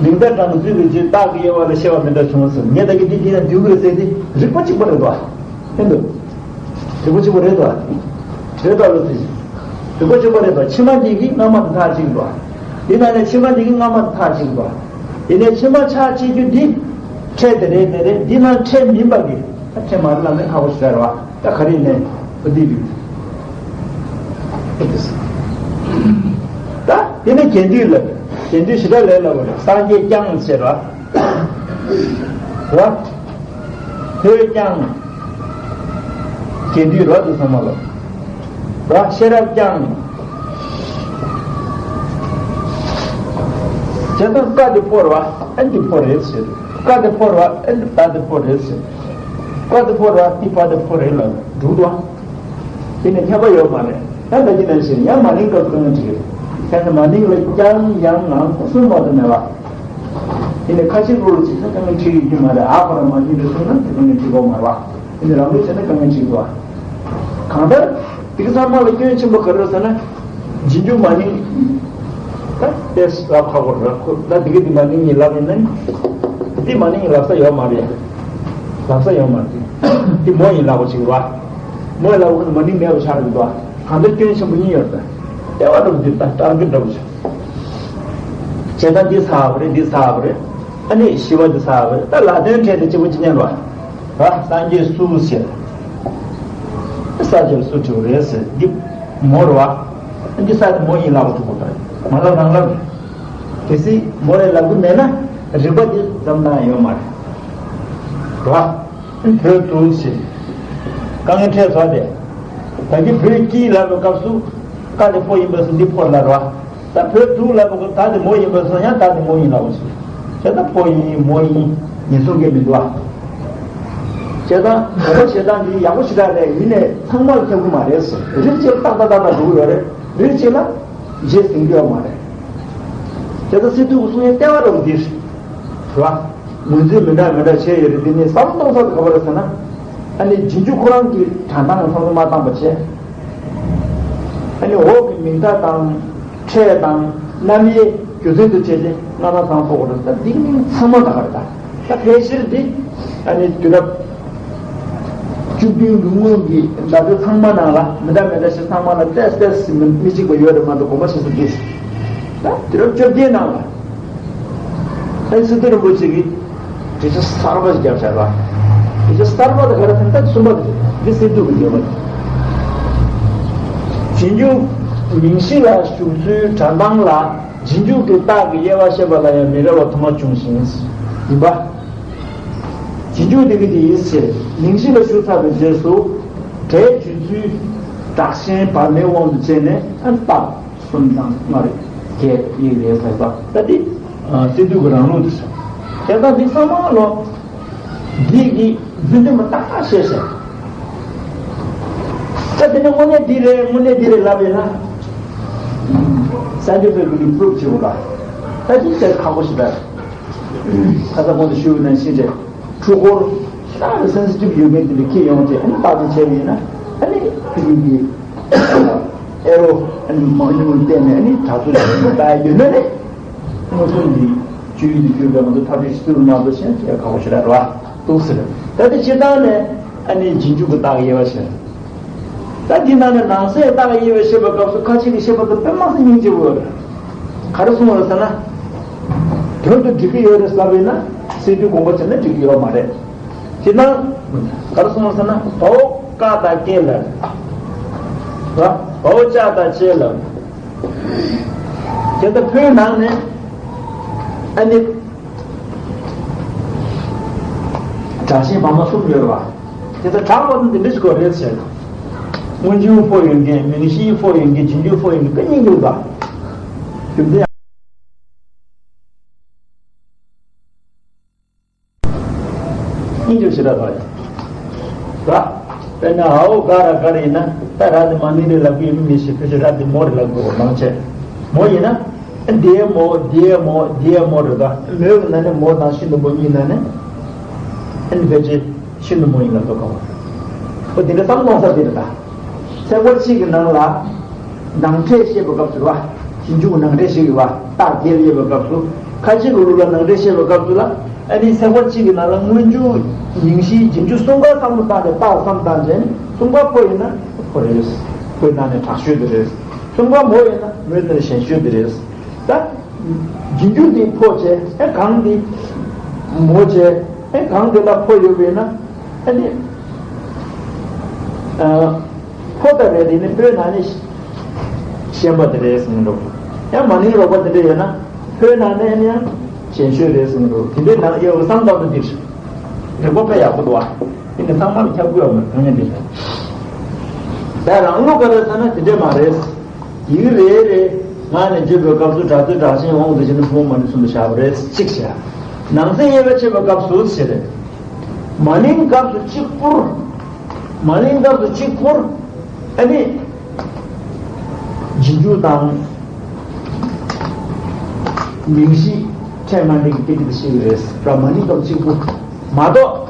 མིང་མཐའ་གྲངས་ཚུལ་གྱི་རྗེས་རྟགས་ཀྱི་དབྱེ་བ་ལ་ཤེས་པ་མི་འདྲ་བྱུང་ཟེར། ངས་ད་གིན་འདི་འདི་ན་འདུས་ཀྱི་རེད་ཟེར་ཏེ་རིགས་པ་གཅིག་པ་རེད་དོ། ཨེ་འདུག་རིགས་པ་གཅིག་པ་རེད་དོ། རེད་དོ་ལོ་ཟེར། རིགས་པ་གཅིག་པ་རེད་དོ། ཕྱི་མ་འདི་གི་སྔ་མ་དང་མཐའ་གཅིག་དོ། འདི་ན་ནི་ཕྱི་མ་འདི་གི་སྔ་མ་དང་མཐའ་གཅིག་དོ། ཡིན་ནའི་ཕྱི་མ་ཆ་གཅིག་རྒྱུ་འདི་ཕྲད་དེ་རེད་དེ་རེད། འདི་ན་ཕྲད་མིན་པ་གི་ད་ཕྲད་མ་རེད་ལབ་ནས་ཁག་པོ་ཞིག་རེད་བ། ད་ག་རེ་ནས་བུ་འདི་རེད། ད་དེ་ནས་རྒྱན་སྡུད་ལ། རྒྱན་སྡུད་ཞེ་དྲག་ལས་སླ་བོ་རེད། སངས་རྒྱས་བསྐྱངས་ཟེར་བ། ར། ལྷོད་བསྐྱངས། རྒྱན་སྡུད་ར་དེ་ཚང་མ་ལ། ར་ཤེས་རབ་བསྐྱངས། བྱས་ཙང་ཀ་དེ་ཕོ་རེད་བ། ཨན་དེ་ཕོ་རེད་ཟེར། ཀ་དེ་ཕོ་རེད་བ། ཨན་དེ་ད་དེ་ཕོ་རེད་ཟེར། ཀ་དེ་ཕོ་རེད་བ། ཏི་པ་དེ་ཕོ་རེད་ལ་འགྲུབ་འདུག་དེ་ནི་ཁྱད་པར་ཡོད་མ་རེད། ད་ད་ཅི་ནས་ཟེར་ཡང་མ་ནིང་སྐབས་དཀའ་ངལ་འཕྲད་ཀྱི་རེད། ཁྱེད་ཚོ་མ་ནིང་ལ་བསྐྱངས་ཡང་ངང་སྐུ་གསུམ་མ་དུ་མེད་པ། དེ་ནི་ཁ་ཆེ་ལོ་ལ་ཅི་ཚོད་དཀའ་ངལ་འཕྲད་ཡོད་ཀྱི་མ་རེད། ཨ་ཁོ་རང་མ་ནིང་རེད་སོང་ན་དེ་དཀའ་ངལ་འཕྲད་ཀྱི་མ་རེད་བ། དེ་ནི་རང་ལུགས་བྱས་ན་དཀའ་ངལ་འཕྲད་ཀྱི་འདུག་བ། གང་ལྟར་དེ་ག་ཚང་མ་ལ་སྐྱོན་ཆེན་པོ་ག་རེ་རེད་ཟེར་ན། རྗེས་འཇུག་མ་ནིང་། ད་དེ་ལབ་ཁག་པོ་རེད། ཁོ་ད་དེ་ག་དེ་མ་ནིང་ཡིན་ལབ་ཡིན་ན། དེ་མ་ནིང་ཡིན་ལབ་ས་ཡོད་མ་རེད། ལབ་ས་ཡོད་མ་རེད། དེ་མོ་ཡིན་ལབ་པ་ཞིག་རེད་བ། མོ་ཡིན་ལབ་པ་ཁོ་ན་མ་ནིང་མེད་པ་ཆགས་འགྲོ་གི་འདུག་བ། གང་ལྟར་སྐྱོན་ཆེན་པོ་གཉིས་ཡོད་རེད། ལྟེ་བ་འགྲོ་གི་འདུག་ད་ལྟ་གི་འགྲོ་གི་ཆགས། བྱས་ཙང་འདི་ཚར་བ་རེད། འདི་ཚར་བ་རེད། ཨ་ནི་བཞི་པ་འདི་ཚར་བ་རེད། ད་ལ་དོན་འཕྲད་དེ་གཅིག་པ་གཅིག་རྐྱང་རེད་བ། ར། སངས་རྒྱས་སུ་ཟེར། ས་ཆ་སུ་དྲི་བ་རེད་ཟེར། འདི་མོ་རེད་བ། འདི་ས་དེ་མོ་ཡིན་ལབ་པ་ཐུག་པ་དང་མ་ལབ་རང་ལབ་རེད། གལ་སྲིད་མོ་རེད་ལབ་གི་མེད་ན་རིགས་པ་འདི་འཛོམས་སྟངས་ཡོད་མ་རེད། རེད་བ། བོད་དུ་ཟེར། དཀའ་ངལ་འཕྲད་ཚར་ཏེ། ད་གིན་བོད་ཀྱི་ལབ་པའི་སྐབས་སུ་ཀ་དེ་ཕོ་ཡིན་པ་སོང་འདི་ཕོ་ལབ་རེད་བ། ད་བོད་དུ་ལབ་པ་ད་དེ་མོ་ཡིན་པ་སོང་ཡང་ད་དེ་མོ་ཡིན་ལབ་པ་ཞིག་བྱས་ད་ཕོ་ཡིན་མོ་ཡིན་ཉེན་སྲུང་གི་མི་འདུག་བ། བྱས་ཙང་གོམ་པ་བྱེད་སྟངས་འདི་ཡག་པོ་ཞེ་དྲག་རེད། ཡིན་ནའི་ཚང་མ་ལ་ཁྱབ་ཀྱི་མ་རེད་ཟེར། རིགས་གཅིག་ལ་ཏག་ཏག་ཏག་ཏག་འགྲོ་གི་ཡོད་རེད། རིགས་གཅིག་ལ་རྗེས་ཟིན་གྱི་ཡོད་མ་རེད། བྱས་ཙང་སི་ཏུ་གི་གསུང་ཡས་ལྟེ་བ་རུ་འདིར། རེད་བ། ངོས་འཛིན་མི་འདྲ་མི་འདྲ་བྱས་ཡོད་རེད། འདི་ནི་བསམ་བློ་གཏོང་ས་དེ་ག་པར་རེད་ཟེར་ན། ཨ་ནི་རྗེས་འཇུག་ཁོ་རང་གི་དྲན་སྟངས་ལ་བསམ་བློ་མ་བཏང་པ་བྱས། ཨ་ནི་འོག་གི་མིང་མཐའ་དང་། ཕྲད་དང་། རྣམ་དབྱེ་རྒྱུ་མཚན་དུ་བྱས་ཏེ་སྔ་ན་ཚང་ཕོག་པ་རེད། ད་འདི་མིང་ཚང་མ་ད་ག་རེད་ད། ད་ཕལ་ཆེར་འདི་ཨ་ནི་དུས་རབས་བཅུ་བདུན་གྱི་སྔོན་གྱི་བརྡ་སྤྲོད་ཚང་མ་ནང་ལ་མི་འདྲ་མི་འདྲ་ཞིག་ཚང་མ་ལ་ཏོག་ཙམ་མི་མི་གཅིག་པ་ཡོད་རེད་མ་གཏོགས་གོང་མ་ཞིག་སུ་འདུག་ད་དུས་རབས་བཅོ་བརྒྱད་ནང་ལ། ཨ་ནི་སི་ཏུ་རིན་པོ་ཆེ་གིས་དྲི་ཆ་གསར་པ་ཞིག་བརྒྱབ་བཞག་པ། དྲི་ཆ་གསར་པ་དེ་ག་རེ་ཟེར་ན་ད་གསུམ་པ་དེ་རེད། འདི་སི་ཏུ་གི་འགྲེལ་པ་རེད། རྗེས་འཇུག་མིང་གཞི་ལ་ཞུགས་ཚུལ་དྲན་སྟངས་ལ་རྗེས་འཇུག་གི་རྟགས་ཀྱི་དབྱེ་བ་ཤེས་པ་ལ་ཡང་མི་འདྲ་བ་དུ་མ་བྱུང་ཞིང་ཡིན་པ། རྗེས་འཇུག་དེ་གི་དེ་ཡིན་ཟེར། མིང་གཞི་ལ་ཞུགས་ཚར་བའི་རྗེས་སུ་སྒྲའི་བརྗོད་ཚུལ་དྲག་ཞན་བར་མའི་དབང་དུ་བྱས་ནས་ཨ་རྟགས། གསུམ་དང་ལྔ་རེ་བརྒྱད་ཡིག་རེ་ཟེར་བ་ད་འདི་སི་ཏུ་གི་རང་ལུགས་དེ་ཟེར། དེ་ལྟར་འདི་ཚང་མ་ལོ། འདི་གི་རྫུན་ལྡན་པ་ཏག་ཏག་བཤད་ཟེར། ད་དེ་ནི་དངོས་གནས་འདི་རེད་དངོས་གནས་འདི་རེད་ལབ་ཡིན་ན། སན་ཇོ་ཕེ་གི་ནི་པུ་རུབ་བྱེད་དགོས་ལ། ད་འདི་ཟེར་ཁག་པོ་ཞིག་རེད། ཁ་ས་གོང་དུ་ཞུས་པ་ནང་བཞིན་རེད། འཕྲུལ་འཁོར་ཤ་སྟག་སེན་སི་ཊིབ་ཡོད་མཁན་དེ་འདྲ་འཁྱེར་ཡོང་བྱས་ཨ་ནི་བརྟག་དཔྱད་བྱས་པ་ཡིན་ན་ཨ་ནི་ཕ་གི་གི་ཨེ་རོ་ཨ་ནི་མང་ཉུང་བལྟས་ནས་ཨ་ནི་དྲག་ཚུལ་ལ་ལྟ་ཡ་ཡོད་ན་ནི་མངོན་སུམ་གྱི་སྤྱོད་ཡུལ་དུ་གྱུར་པའི་ང་ཚོ་ཐབས་ཤེས་ཤིག་བཏོན་མ་གཏོགས་གཞན་ཁག་པོ་ཞིག་རེད་བ་འདུག་ཟེར། ད་དེ་སྤྱིར་བཏང་ནས་ཨ་ནི་རྗེས་འཇུག་གི་རྟགས་དབྱེ་བ་ཞིག་རེད། ད་འདི་ནང་ནས་ནང་གསེས་རྟགས་དབྱེ་བ་བཤད་པའི་སྐབས་སུ་ཁ་ཅིག་གིས་བཤད་པ་དང་དཔེ་མ་སྲིད་སྙིང་རྗེ་བོ་རེད། ག་རེ་གསུངས་པ་རེད་ཟེར་ན། དོན་དུ་འགྲིག་གི་ཡོད་རེད་ལབ་ཡིན་ན་སི་ཏུ་དགོངས་པ་བྱས་ན་འགྲིག་གི་ཡོད་མ་རེད། དེ་ན་ག་རེ་གསུངས་པ་རེད་ཟེར་ན་བའོ་ཀ་དང་ཀེ་ལ། བའོ་ཅ་དང་ཅེ་ལ། དེ་ལྟར་བོད་ནང་ནས་ཨ་ནི། དྲག་ཞན་བར་མ་གསུམ་ཡོད་རེད་བ། དེ་ལྟར་དྲག་པ་དང་དེ་འདྲ་ཞིག་དགོས་རེད་ཟེར། སྔོན་འཇུག་ཕོ་ཡོད་མཁན་མིང་གཞིའི་ཕོ་ཡོད་མཁན་རྗེས་འཇུག་ཕོ་ཡོད་མཁན་དཔེ་སྙིང་རྗེ་པོ་འདུག་རྒྱུ་མཚན་སྙིང་རྗེ་པོ་ཞེ་དྲག་འདུག་ཡ། ར། དཔེར་ན་འའོ་ག་ར་ག་རེ་ཡིན་ན་ད་ར་དེ་མ་ནིང་རེད་ལབ་གི་ཡོད་མི་མི་ཤེས། ཕལ་ཆེར་ར་དེ་མོ་རེད་ལབ་དགོས་མང་ཆེ། མོ་ཡིན་ན། འདིའི་མོ། འདིའི་མོ། འདིའི་མོ་རེད་ད། མོའི་ནང་ནས་མོ་དང་ཤིན་ཏུ་མོ་གཉིས་ནང་ནས་ཨ་ནི་ཕལ་ཆེར་ཤིན་ཏུ་མོ་ཡིན་ལ་དོ་ག་བ། ཨོ་འདི་འདྲ་བསམ་གཏོང་ས་འདི་རེད་ད། ཚེག་བར་གཅིག་གི་ནང་ལ་ནང་ཕྲད་བཤད་པའི་སྐབས་སུ་རེད་བ། རྗེས་འཇུག་ནང་ཕྲད་བཤད་ཡོད་བ། རྟགས་བརྒྱད་བཤད་པའི་སྐབས་སུ། ཁ་ཅིག་ལུགས་ལ་ནང་ཕྲད་བཤད་པའི་སྐབས་སུ་ལ། ཨ་ནི་ཚེག་བར་གཅིག་གི་ནང་ལ་སྔོན་འཇུག་མིང་གཞི་རྗེས་འཇུག་གསུམ་ཀ་བསམ་བློ་བཏང་ནས། རྟགས་བསམ་བཏང་བྱས་ནས། གསུམ་ཀ་ཕོ་ཡིན་ན་ཕོ་རེད། ཕོའི་ནང་ནས་དྲག་ཤོས་དེ་རེད། གསུམ་ཀ་མོ་ཡིན་ན་མོའི་ནང་ནས་ཞན་ཤོས་དེ་རེད། ད་རྗེས་འཇུག་འདི་ཕོ་བྱས། ཨེ་གང་འདི་མོ་བྱས། ཨེ་གང་འདི་ལ་ཕོ་ཡོད་པས་ན། ཨ་ནི་ཨ་ཕོ་ལྟ་བུའི་དེ་ནི་ཕོའི་ནང་ནས་ཞན་པ་དེ་རེད་གསུངས་འདུག། ཡང་མ་ནིང་རོགས་པ་དེ་འདྲ་ཡོད་ན་ཕོའི་ནང་ནས་ཡང་ཞན་ཤོས་རེད་གསུངས་འདུག། དེ་འདྲའི་ནང་ཡོད་བསམ་སྟངས་དུ་འདིར་རིག་པ་དཔེ་ཡག་པོ་འདུག་བ། དེ་ནི་ཚང་མར་ཁྱབ་དགོས་པ་མ་རེད། ཐ་སྙད་འདི་ལ་ད་རང་ལུགས་ག་རེ་ཟེར་ན་དེ་འདྲས་མ་རེད། ཡིག་རེ་རེ་ངག་ནས་བརྗོད་པའི་སྐབས་སུ་སྒྲ་ཚོད་དྲག་ཞན་དབང་དུ་བྱས་ནས་ཕོ་མོ་མ་ནིང་གསུམ་དུ་བཞག་པ་རེད། གཅིག་བྱས། ནང་གསེས་དབྱེ་བ་ཕྱེ་བའི་སྐབས་སུ་ཞེས་རེད། མ་ནིང་སྐབས་སུ་གཅིག་པུར། མ་ནིང་སྐབས་སུ་གཅིག་པུར། ཨ་ནི་རྗེས་འཇུག་དང་མིང་གཞི་ཕྲད་མ་འདྲེས་ཀྱི་སྐད་ཅིག་ཏུ་ཤེས་ཀྱི་རེད་ར། མ་ནིང་སྐབས་གཅིག་པུར་མ་གཏོགས།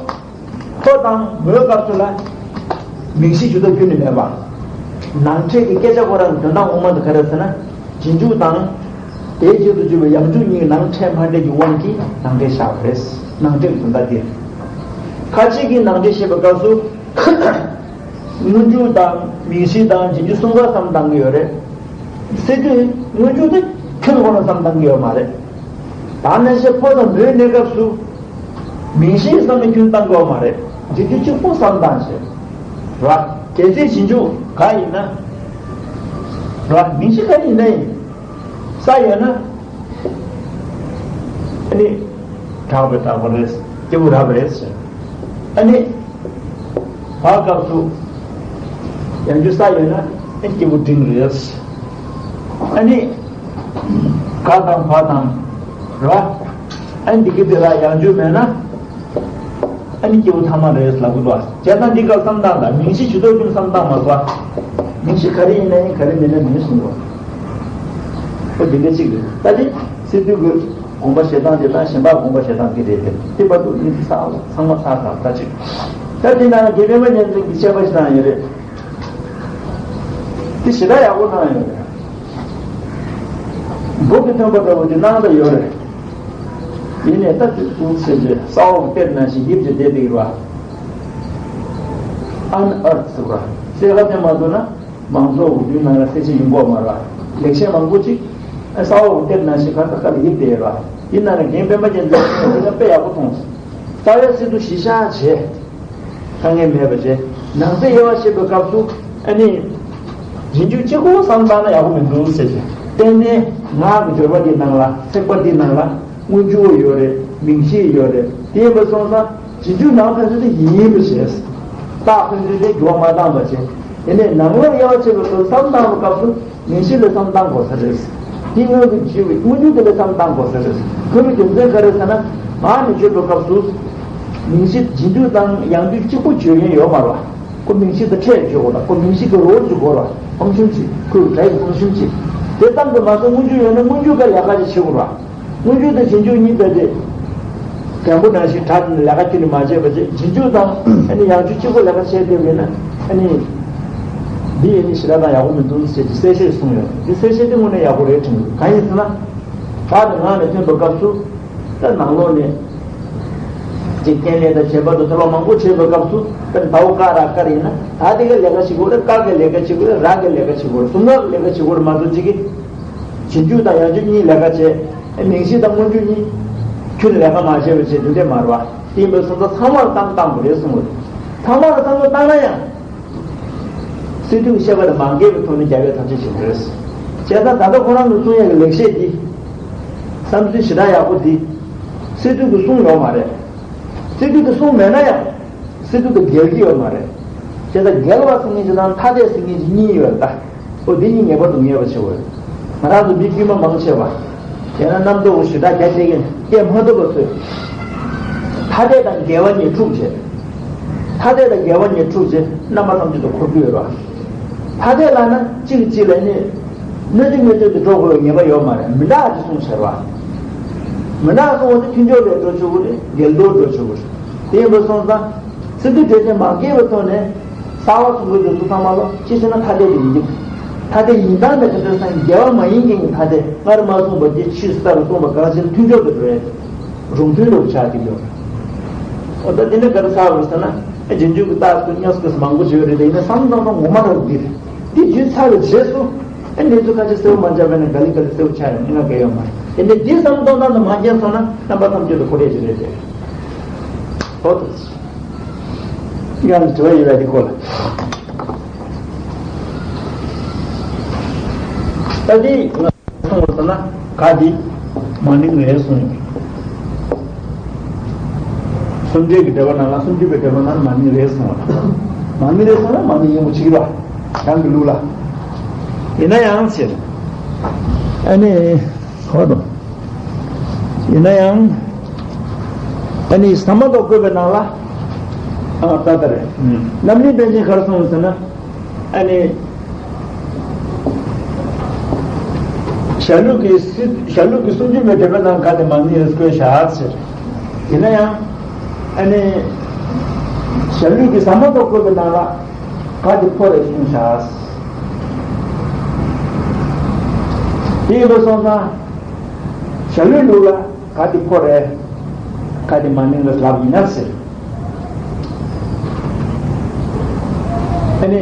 ཕོ་དང་མོའི་སྐབས་སུ་ལ་མིང་གཞི་ཇུས་གཏོགས་ཁྱོན་ནས་མེད་པ། ནང་ཕྲད་ཀྱི་སྐད་ཆ་ཁོ་རང་གི་དོན་དག་ངོ་མ་དེ་ག་རེ་ཟེར་ན། རྗེས་འཇུག་དང་དེའི་རྗེས་སུ་འཇུག་པའི་ཡང་འཇུག་གཉིས་ནང་ཕྲད་མ་འདྲེས་ཀྱི་དབང་གིས་ནང་ཕྲད་བཞག་པ་རེད། ནང་ཕྲད་ཀྱི་དོན་དག་དེ། ཁ་ཅིག་གིས་ནང་ཕྲད་བཤད་པའི་སྐབས་སུ། སྔོན་འཇུག་དང་མིང་གཞི་དང་རྗེས་འཇུག་གསུམ་ཀ་བསམ་བཏང་གི་ཡོད་རེད། སྲིད་དུས་སྔོན་འཇུག་དེ་ཁྱོན་ཁོ་ན་བསམ་བཏང་གི་ཡོད་མ་རེད། ད་ནང་བཞིན་ཕོ་དང་མོའི་གནས་སྐབས་སུ་མིང་གཞི་བསམ་ནས་ཁྱོན་བཏང་གི་ཡོད་མ་རེད། རྗེས་འཇུག་གཅིག་པོ་བསམ་བཏང་བྱས། ར། གལ་སྲིད་རྗེས་འཇུག་ག་ཡིན་ན། ར། མིང་གཞི་ག་ཡིན་ན་ཡིན། ས་ཡོད་ན། ཨ་ནི། དྲག་པའི་དྲག་པ་རེད། སྐྱེས་བུ་རབ་རེད་ཟེར། ཨ་ནི། བ་སྐབས་སུ། ཡང་འཇུག་ས་ཡོད་ན། ཨ་སྐྱེས་བུ་འབྲིང་རེད། ཨ་ནི། ག་དང་བ་དང་། ར། ཨ་ནི་འདི་གི་དེ་ལ་ཡང་འཇུག་མེད་ན། ཨ་ནི་སྐྱེས་བུ་ཐ་མ་རེད་ལབ་དགོས་པ། བྱས་ཙང་འདི་སྐབས་བསམ་སྟངས་ལ་མིང་གཞི་ཇུས་གཏོགས་ཀྱི་བསམ་སྟངས་མ་གཏོགས། མིང་གཞི་ག་རེ་ཡིན་ན་ཡིན། ག་རེ་མིན་ན་མིན་གསུངས་པ། ཨོ་དེ་འདྲ་གཅིག་རེད། ད་དེ་སི་ཏུ་གི་དགོངས་པ་བཞེས་སྟངས་དེ་དང་གཞན་པ་དགོངས་པ་བཞེས་སྟངས་དེ་རེད་དེ། དེ་བར་དུ་གཉིས་ཚང་མ་ཚང་མ་ཚར་ཚར་ད་ཅིག། ད་དེ་ནང་དགེ་འཕེལ་མ་ཉན་ཚན་གྱི་བཤད་པ་ཞིག་གནང་ཡོད་རེད། དེ་ཞེ་དྲག་ཡག་པོ་གནང་ཡོད་རེད། འབུ་གི་ཐོན་པ་འདྲ་བོ་དེ་གནང་ད་ཡོད་རེད། ཡིན་ནའི་ད་དེ་ཚོ་ཟེར་རྗེས་ས་འོག་གི་གཏེར་ནང་བཞིན་ཡིབ་ཅིག་བསྡད་དེ་ཡོད་ར། Unearthed ཟེར་བ། གསལ་ཁ་དེ་མ་ཐུབ་ན་མང་ཚོགས་འོས་བསྡུའི་ནང་ལ་གསལ་བཤད་ཡོང་གི་ཡོད་མ་རེད་བ། ལེགས་བཤད་མང་པོ་ཅིག་ས་འོག་གི་གཏེར་ནང་བཞིན་ག་ས་ག་ལ་ཡིབ་བསྡད་ཡོད་ར། ཡིན་ན་ར་རྒན་པད་མ་རྒྱལ་མཚན་དེ་ལ་དཔེ་ཡག་པོ་མཐོང་སོང་། རྩ་བའི་སི་ཏུ་གཞི་བཞག་བྱས། དཀའ་ངལ་མེད་པ་བྱས། ནང་གསེས་དབྱེ་བ་ཕྱེ་བའི་སྐབས་སུ་ཨ་ནི། རྗེས་འཇུག་གཅིག་པོ་བསམ་བཏང་ན་ཡག་པོ་མི་འདུག་ཟེར་གྱི། གཏན་ནས་ངག་གི་སྦྱོར་བ་འདིའི་ནང་ལ་ཚེག་བར་འདིའི་ནང་ལ་སྔོན་འཇུག་ཡོད་རེད། མིང་གཞི་ཡོད་རེད། དེ་ཡིན་པ་སོང་ཙང་རྗེས་འཇུག་ནང་ཕན་ཚུན་དེ་ཡིན་པ་བྱས། རྟགས་ཕན་ཚུན་དེ་འགྱུར་བ་མ་བཏང་བ་བྱས། དེ་ནས་ནང་ལོགས་དབྱེ་བ་ཕྱེ་བའི་སྐབས་སུ་བསམ་བཏང་བའི་སྐབས་སུ། མིང་གཞི་ལ་བསམ་བཏང་དགོས་ས་རེད། དེ་སྔོན་གྱི་བརྗོད་པའི་སྔོན་འཇུག་དེ་ལ་བསམ་བཏང་དགོས་ས་རེད། དགོས་པའི་རྒྱུ་མཚན་ག་རེ་ཟེར་ན། ངག་ནས་བརྗོད་པའི་སྐབས་སུ། མིང་གཞི་རྗེས་འཇུག་དང་ཡང་འཇུག་གཅིག་པུ་བརྗོད་མཁན་ཡོད་མ་རེད་བ། ཁོ་མིང་གཞི་དང་ཕྲད་བརྗོད་དགོས་ལ། ཁོ་མིང་གཞི་གི་རོལ་ཅིག་དགོས་རེད་བ། ཕང་ཤུན་ཅིག་ཁོའི་སྒྲ་ཡི་ཕང་ཤུན་ཅིག་དེ་ཙམ་གྱིས་མ་ཚད་སྔོན་འཇུག་ཡོད་ན་སྔོན་འཇུག་ག་ལས་ཀ་ཅིག་བྱེད་དགོས་རེད་བ། སྔོན་འཇུག་དང་རྗེས་འཇུག་གཉིས་ད་དེ། རྒན་པོ་ནང་བཞིན་གྲ་དེ་ནས་ལས་ཀ་ཁྱོན་ནས་མ་བྱས་པ་བྱས། རྗེས་འཇུག་དང་ཨ་ནི་ཡང་འཇུག་གཅིག་པོ་ལས་ཀ་བྱས་བསྡད་པ་ཡིན་ན་ཨ་ནི། འདི་ཡིན་ནི་ཞེ་དྲག་དང་ཡག་པོ་མི་འདུག་ཟེར་གྱི་གསལ་བཤད་གསུངས་ཡོད། འདི་གསལ་བཤད་དེ་དངོས་གནས་ཡག་པོ་རེད་དྲན་གྱི་འདུག། གང་ཡིན་ཟེར་ན། བ་དེ་ངག་ནས་ཐོན་པའི་སྐབས་སུ། ད་ནང་ལོགས་ནས། འཇིག་རྟེན་ལས་དང་བྱེད་པ་དང་ཐོས་པ་མང་པོ་བྱས་པའི་སྐབས་སུ། ད་ནི་ད་འོ་ཀ་ར་ཀར་ཡིན་ན་ད་དེ་ག་ལས་ཀ་བྱེད་དགོས་རེད། ཀ་གི་ལས་ཀ་བྱེད་དགོས་རེད། ར་གི་ལས་ཀ་བྱེད་དགོས་རེད། གསུམ་ཀ་གི་ལས་ཀ་བྱེད་དགོས་རེད་མ་གཏོགས་གཅིག་གིས། རྗེས་འཇུག་དང་ཡང་འཇུག་གཉིས་ལས་ཀ་བྱས། མིང་གཞི་དང་སྔོན་འཇུག་གཉིས། ཁྱོན་ནས་ལས་ཀ་མ་བྱས་པ་བྱས་དེ་འདྲས་མ་རེད་བ། དེ་ཡིན་པ་སོང་ཙང་ཚང་མར་བསམ་བཏང་དགོས་རེད་གསུངས་པ་རེད། ཚང་མར་བསམ་བློ་བཏང་ན་ཡང་། སི་ཏུ་གི་བཤད་པ་དེ་མ་འགལ་བའི་ཐོག་ནས་རྒྱག་པའི་ཐབས་ཤེས་བྱེད་དགོས་རེད། བྱས་ཙང་ད་ལྟ་ཁོ་རང་གི་གསུང་ཡག་གི་ལེགས་བཤད་འདི། བསམ་ཚུལ་ཞེ་དྲག་ཡག་པོ་འདི། སི་ཏུ་གི་གསུང་ཡོད་མ་རེད། སི་ཏུ་གི་གསུང་མེད་ན་ཡང་། སི་ཏུ་དང་འགལ་གྱི་ཡོད་མ་རེད། བྱས་ཙང་འགལ་བ་ཟེར་མཁན་ཅིག་དང་ཐ་དད་ཟེར་མཁན་ཅིག་གཉིས་ཡོད་རེད་ད། ཨོ་དེ་གཉིས་ངེས་པར་དུ་ངེས་པ་བྱེད་དགོས། ང་རང་ཚོ་མི་དཀྱུས་མ་མང་ཆེ་བ། དེ་ན་རྣམ་རྟོག་ཞེ་དྲག་རྒྱ་ཆེ་མཁན་སྐད་མ་ཐུབ་པ་ཚོས། ཐ་དད་དང་འགལ་བ་གཉིས་འཁྲུག་བྱས། ཐ་དད་དང་འགལ་བ་གཉིས་འཁྲུག་བྱས་རྣམ་པ་ཐམས་ཅད་དུ་འཁོར་རྒྱུ་ཡོད་རེད་བ། ཐ་དད་ལབ་ན་གཅིག་གིས་གཅིག་ལ་ནི། གནོད་བྱེད་གནོད་བྱེད་དུ་འགྲོ་དགོས་པའི་ངེས་པ་ཡོད་མ་རེད། མི་འདྲ་ཅིག་གསུངས་བྱས་པ། མི་འདྲ་གསུངས་པ་དེ་མཐུན་ཕྱོགས་ལ་འགྲོ་ཆོག་གི་རེད། འགལ་ཟླར་འགྲོ་ཆོག་གི་རེད། དེ་ཡིན་པ་སོང་ཙང་། ཚིག་སྡུད་འགྲེལ་བཤད་མ་བཀལ་བའི་ཐོག་ནས་གསར་བ་གསུང་གི་འདུག་ཚོ་ཚང་མ་ལོ་ཅི་ཟེར་ན་ཐ་དད་དུ་ཡིན་གྱི། ཐ་དད་ཡིན་སྟངས་དེ་ག་ཚོད་སང་འགལ་བ་མ་ཡིན་མཁན་གྱི་ཐ་དད་སྔར་མ་གསུངས་པ་དེ་ཕྱིས་སུ་གསར་དུ་གསུངས་པ་གང་ཞིག་མཐུན་ཕྱོགས་དུ་འགྲོ་ཡ་རུང་མཐུན་ལུགས་ཆགས་ཀྱི་ཡོད། འོ་ད་དེ་ནས་ག་རེ་ཚར་བ་ཟེར་ན། ཨེ་རྗེས་འཇུག་གི་རྟགས་སུ་གཉིས་སུ་མང་པོ་བརྗོད་རེད་དེ་ཡིན་ན་བསམ་བློ་བཏང་ན་ངོ་མ་རང་འདི་རེད། འདི་བརྗོད་ཚར་བའི་རྗེས་སུ། ཨེ་འདི་ཚོ་ཁ་ཆེ་གསལ་པོ་མ་བྱས་པ་ནས་ག་ལེ་ག་ལེ་གསལ་པོ་ཆགས་ཡོང་ང་གལ་ཡོད་མ་རེད། དེ་འདྲ་འདི་བསམ་བློ་བཏང་ན་མ་རྒྱལ་སོང་ན་རྣམ་པ་ཐམས་ཅད་དུ་ཁོ་རེ་ཞིག་རེད་དེ། འོ་ད། ཡང་དྲི་བ་ཡོད་ཡ་འདི་སྐོར་ལ། ད་འདི། གསུངས་པ་ཟེར་ན་ག་འདི་མ་ནིང་རེད་གསུངས་ཡོད། སུམ་འགྲེལ་གྱི་འགྲེལ་པ་ནང་ལ་སུམ་ཅུ་པའི་འགྲེལ་པ་ནང་ལ་མ་ནིང་རེད་གསུངས་པ། མ་ནིང་རེད་གསུངས་ན་མ་ནིང་ཡིན་པ་ཆིག་ལ་རང་གི་ལུགས་ལ། ཡིན་ན་ཡང་ཟེར། ཨ་ནི་ཧོ་དོ། ཡིན་ན་ཡང་། ཨ་ནི་ས་མ་ཏོག་བཀོད་པའི་ནང་ལ། ཨ་ད་ལྟ་རེད། རྣམ་སྨིན་པཎ་ཆེན་ག་རེ་གསུངས་ཟེར་ན། ཨ་ནི། ཞྭ་ལུགས་ཀྱི་སྲིད་ཞྭ་ལུགས་ཀྱི་སུམ་ཅུ་པའི་འགྲེལ་པའི་ནང་ག་དེ་མ་ནིང་རེད་བཀོད་བཞག་ཟེར། ཡིན་ན་ཡང་། ཨ་ནི། ཞྭ་ལུགས་ཀྱི་ས་མ་ཏོག་བཀོད་པའི་ནང་ལ། ག་དེ་ཕོ་རེད་གསུངས་བཞག། དེ་ཡིན་པ་སོང་ཙང་། ཞྭ་ལུགས་ལུགས་ལ། ག་དེ་ཕོ་རེད། ག་དེ་མ་ནིང་རེད་ལབ་ཡིན་ན་ཟེར། ཨ་ནི།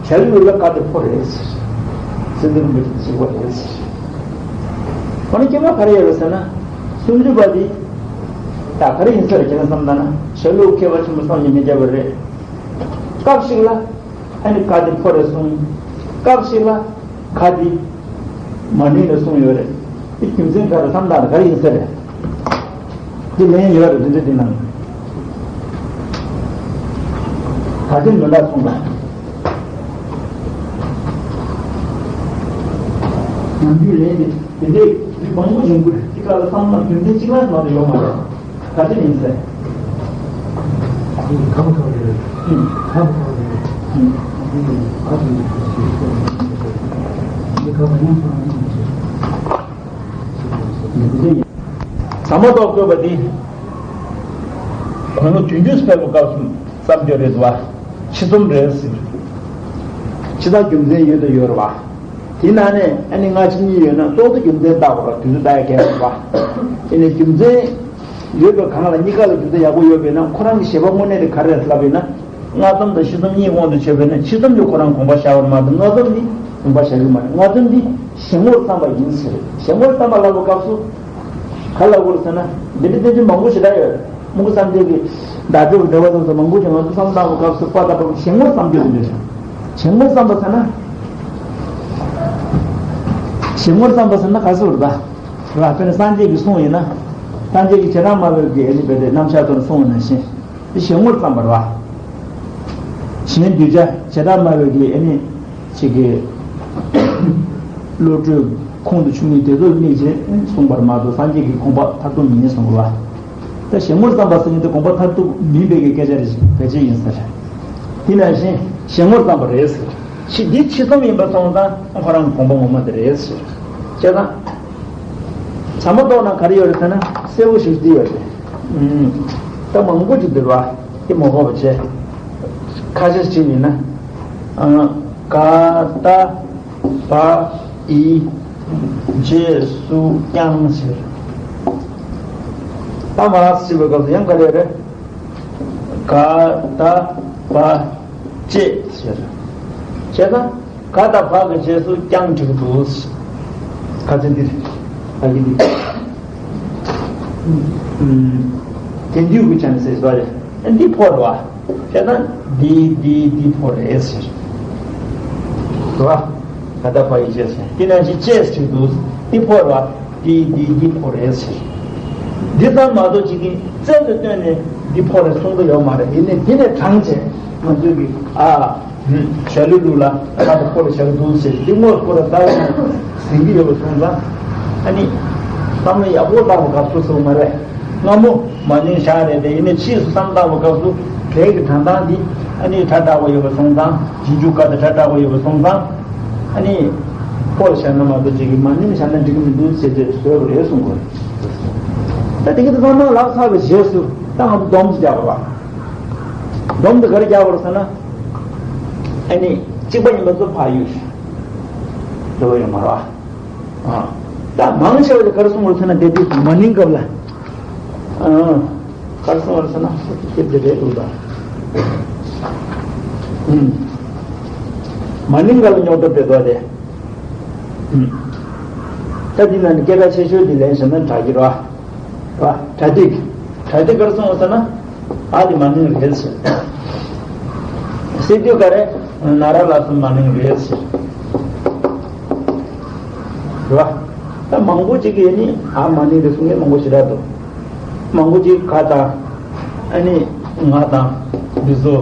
ཞྭ་ལུགས་ལ་ག་དེ་ཕོ་རེད་ཟེར། སེམས་ཙམ་མི་གཅིག་པ་རེད་ཟེར། ཨ་ནི་སྐྱེ་བ་ག་རེ་ཡོད་རེད་ཟེར་ན། སུམ་ཅུ་པ་དེ། ད་ག་རེ་ཡིན་ས་རེད་ཁྱེད་རང་བསམ་ད་ན་ཞྭ་ལུགས་མཁས་པ་ཆེན་པོ་བསམ་གྱིས་མི་ཁྱབ་པ་རེད། སྐབས་ཤིག་ལ། ཨ་ནི་ག་དེ་ཕོ་རེད་གསུངས། སྐབས་ཤིག་ལ། ག་དེ་མ་ནིང་ལ་གསུངས་ཡོད་རེད། དེ་རྒྱུ་མཚན་ག་རེ་བསམ་སྟངས་ག་རེ་ཡིན་ས་རེད། དེ་ལན་ཡོད་རེད་དེ་འདྲ་དེ་ནང་། ག་དེ་མི་འདྲ་གསུངས་པ། ནམ་རྒྱུན་ལན་དེ་དེ་འདྲའི་མི་མང་པོ་ཡོང་གི་རེད། དེ་ག་ལ་བསམ་ན་རྒྱུ་མཚན་གཅིག་ལ་མ་གཏོགས་ཡོད་མ་རེད། ག་ཚོད་ཡིན་ཟེར། ཁམས་ཁམས་རེད། ཁམས་ཁམས་རེད། ཁམས་ཁམས་རེད། ཁམས་ཁམས་རེད། ས་མ་ཏོག་བཀོད་པ་འདི། དགུང་ལོ་བདུན་ཅུ་ཕེབས་པའི་སྐབས་སུ་བརྩམས་རྒྱུ་རེད་བ། ཕྱི་རྩོམ་རེད་ཟེར། ཕྱི་ད་རྒྱུ་མཚན་ཡོད་དུ་ཡོད་རེད་བ། དེ་ནང་ནས་ཨ་ནི་སྔ་ཕྱི་གཉིས་ཡོད་ན་ཏོག་ཏུ་རྒྱུ་མཚན་བཏགས་པ་དུས་ཚོད་བཏགས་ཡ་གལ་ཡོད་པ། དེ་ནས་རྒྱུ་མཚན་ཡོད་པའི་སྒང་ལ་གཉིས་ཀ་ལ་རྒྱུ་མཚན་ཡག་པོ་ཡོད་པས་ན་ཁོ་རང་གི་བཞེད་པ་དངོས་གནས་དེ་ག་རེ་རེད་ལབ་ཡིན་ན། སྔ་རྩོམ་དང་ཕྱི་རྩོམ་གཉིས་དབང་དུ་བྱས་པས་ན་ཕྱི་རྩོམ་གྱིས་ཁོ་རང་དགོངས་པ་བཞག་པར་མ་གཏོགས་སྔ་རྩོམ་འདི་དགོངས་པ་བཞག་གི་མ་རེད། སྔ་རྩོམ་འདི་གཞན་ངོར་བརྩམས་པ་ཡིན་ཟེར། གཞན་ངོར་བརྩམས་པ་ལབ་པའི་སྐབས་སུ། ག་ལ་གོ་ཟེར་ན། འདི་འདྲའི་བསྟན་བཅོས་མང་པོ་ཞེ་དྲག་ཡོད། སྨུ་གུ་བསམ་གཏན་གྱི་བརྡ་སྤྲོད་ཀྱི་འགྲེལ་པ་དང་སོགས་མང་པོ་ཞིག་ང་ཚོ་བསམ་བློ་བཏང་བའི་སྐབས་སུ་པ་ད་པ་གཞན་ངོར་བསམ་རྒྱུ་འདི་རེད། གཞན་ངོར་བསམ་པ་ཟེར་ན། གཞན་ངོར་བསམ་པ་ཟེར་ན་ག་ཟེར་བ་རེད་ད། ར་དཔེར་ན་སངས་རྒྱས་ཀྱི་གསུང་ཡིན་ན། སངས་རྒྱས་ཀྱི་བྱེ་བྲག་སྨྲ་བའི་གི་ཨ་ནི་བེ་དེ་རྣམ་གཞག་ཐོག་ནས་གསུང་བ་ནང་བཞིན། འདི་གཞན་ངོར་བརྩམས་པ་རེད་བ། གཞན་གདུལ་བྱ་བྱེ་བྲག་སྨྲ་བའི་གི་ཨ་ནི། ཅིག་གི་བློ་གྲོས་ཁོང་དུ་ཆུད་མིན་དེ་ཚོར་དམིགས་བྱས་གསུངས་པར་མ་གཏོགས་སངས་རྒྱས་ཀྱི་དགོངས་པ་མཐར་ཐུག་མིན་གསུངས་པ། ད་གཞན་ངོར་བརྩམས་པ་ཟེར་མཁན་དེ་དགོངས་པ་མཐར་ཐུག་མིན་པའི་གི་སྐད་ཆ་རེ་ཞིག་གལ་ཆེ་ཡིན་ཟེར། དེ་ནང་བཞིན་གཞན་ངོར་བརྩམས་པ་རེད་ཟེར། ཕྱི་འདི་ཕྱི་རྩོམ་ཡིན་པ་སོང་ཙང་ཁོ་རང་གི་དགོངས་པ་ངོ་མ་དེ་རེད་ཟེར། བྱས་ཙང་། ས་མ་ཏོག་ན་ག་རེ་ཡོད་རེད་ཟེར་ན་གསལ་པོ་ཞིག་འདི་ཡོད་རེད། ད་མང་པོ་ཅིག་འདུག་བ། དེ་མ་གོ་བ་བྱས། ཁ་ཤས་ཅིག་ཡིན་ན། ཨ། ག་ད་བ་ཨི་རྗེས་སུ་ཀྱང་ཟེར། ད་མ་ཟེར་བའི་སྐབས་སུ་ཡང་ག་རེ་རེད། ག་ད་བ་ཅེས་ཟེར། བྱས་ན། ག་དང་བ་གི་རྗེས་སུ་ཀྱང་འབྲི་གི་འདུག་ག་ཚོད་འདི་རེད། ད་གི་འདི། དེང་དུས་ཀྱི་ཆ་ནས་ཟེར་བ་རེད། འདི་ཕོ་རེད་བ། བྱས་ན་འདི་འདི་འདི་ཕོ་རེད་ཟེར། རེད་བ། ག་དང་བ་ཡི་རྗེས་སུ་འདི་ནང་བཞིན་ཅེས་འབྲི་གི་འདུག་འདི་ཕོ་རེད་བ། འདི་འདི་འདི་ཕོ་རེད་ཟེར། འདི་ཙམ་མ་གཏོགས་ཅིག་གིས་རྩལ་དུ་བཏོན་ནས་འདི་ཕོ་རེད་གསུང་གི་ཡོད་མ་རེད། ཡིན་ནའི་འདི་ནས་དྲངས་བྱས་ང་ཚོས་ཀྱི་ཨ། ཞྭ་ལུའི་ལུགས་ལ་ཁ་དང་ཁོ་ལ་ཞྭ་ལུ་འདུག་ཟེར་འདི་དངོས་སུ་ཁོ་ལ་ལྟ་བ་ཟིན་གྱི་ཡོད་པ་སོང་ཙང་། ཨ་ནི། བསམ་བློ་ཡག་པོ་བཏང་བ་སྐབས་སུ་སོང་མ་རེད། སྔ་མོ་མ་ནིང་བཞག་རེད་དེ་ཡིན་ནའི་ཕྱིས་སུ་བསམ་བཏང་བ་སྐབས་སུ་གལ་གྱི་དྲང་ཐང་འདི་ཨ་ནི་སྒྲ་བསྒྲགས་པ་ཡོད་པ་སོང་ཙང་རྗེས་འཇུག་ག་དང་སྒྲ་བསྒྲགས་པ་ཡོད་པ་སོང་ཙང་། ཨ་ནི། ཕོ་ལ་བཞག་ན་མ་གཏོགས་ཅིག་གི་མ་ནིང་བཞག་ན་འགྲིག་གི་མི་འདུག་ཅེས་ཅེས་བཟོས་པ་རེད་གསུང་གི་རེད། ད་དེ་གི་དེ་ཚང་མ་ལག་ཚར་བའི་རྗེས་སུ་ད་ང་ཚོ་སྡོམ་ཅིག་རྒྱག་དགོས་པ། སྡོམ་དེ་ག་རེ་རྒྱག་དགོས་རེད་ཟེར་ན། ཨ་ནི་གཅིག་པ་ཡིན་པ་ཚོ་ཕར་གཡུག་ཞིག་འགྲོ་བ་ཡོད་མ་རེད་པ། ཨ། ད་མང་ཆེ་བ་དེ་ག་རེ་གསུང་དགོས་རེད་ཟེར་ན། དེ་དུས་མ་ནིང་སྐབས་ལ། ཨ། ག་རེ་གསུང་བར་ཟེར་ན། ཁྱེད་ཀྱི་རེད་འདུག་ད། ཨུམ། མ་ནིང་ག་ལ་རྙོག་དྲ་འདྲ་འདུག་སྟེ། ཨུམ། ད་འདི་ན་ནི་སྐད་གྲགས་ཆེ་ཤོས་འདི་ལེན་བྱས་ན་དྲག་གི་རེད་པ། རེད་པ། གྲ་སྒྲིག་གྲ་སྒྲིག་ག་རེ་གསུང་བ་ཟེར་ན། ཨ་དེ་མ་ནིང་རེད་ཟེར། སི་ཏུ་ག་རེ། ན་ར་ལ་སོགས་མ་ནིང་རེད་ཟེར། རེད་པ། ད་མང་པོ་ཅིག་གིས་ནི་ཨ་མ་ནིང་རེད་གསུང་མཁན་མང་པོ་ཞེ་དྲག་འདུག་མང་པོ་ཅིག་ག་དང་། ཨ་ནི་ང་དང་འདི་ཚོ་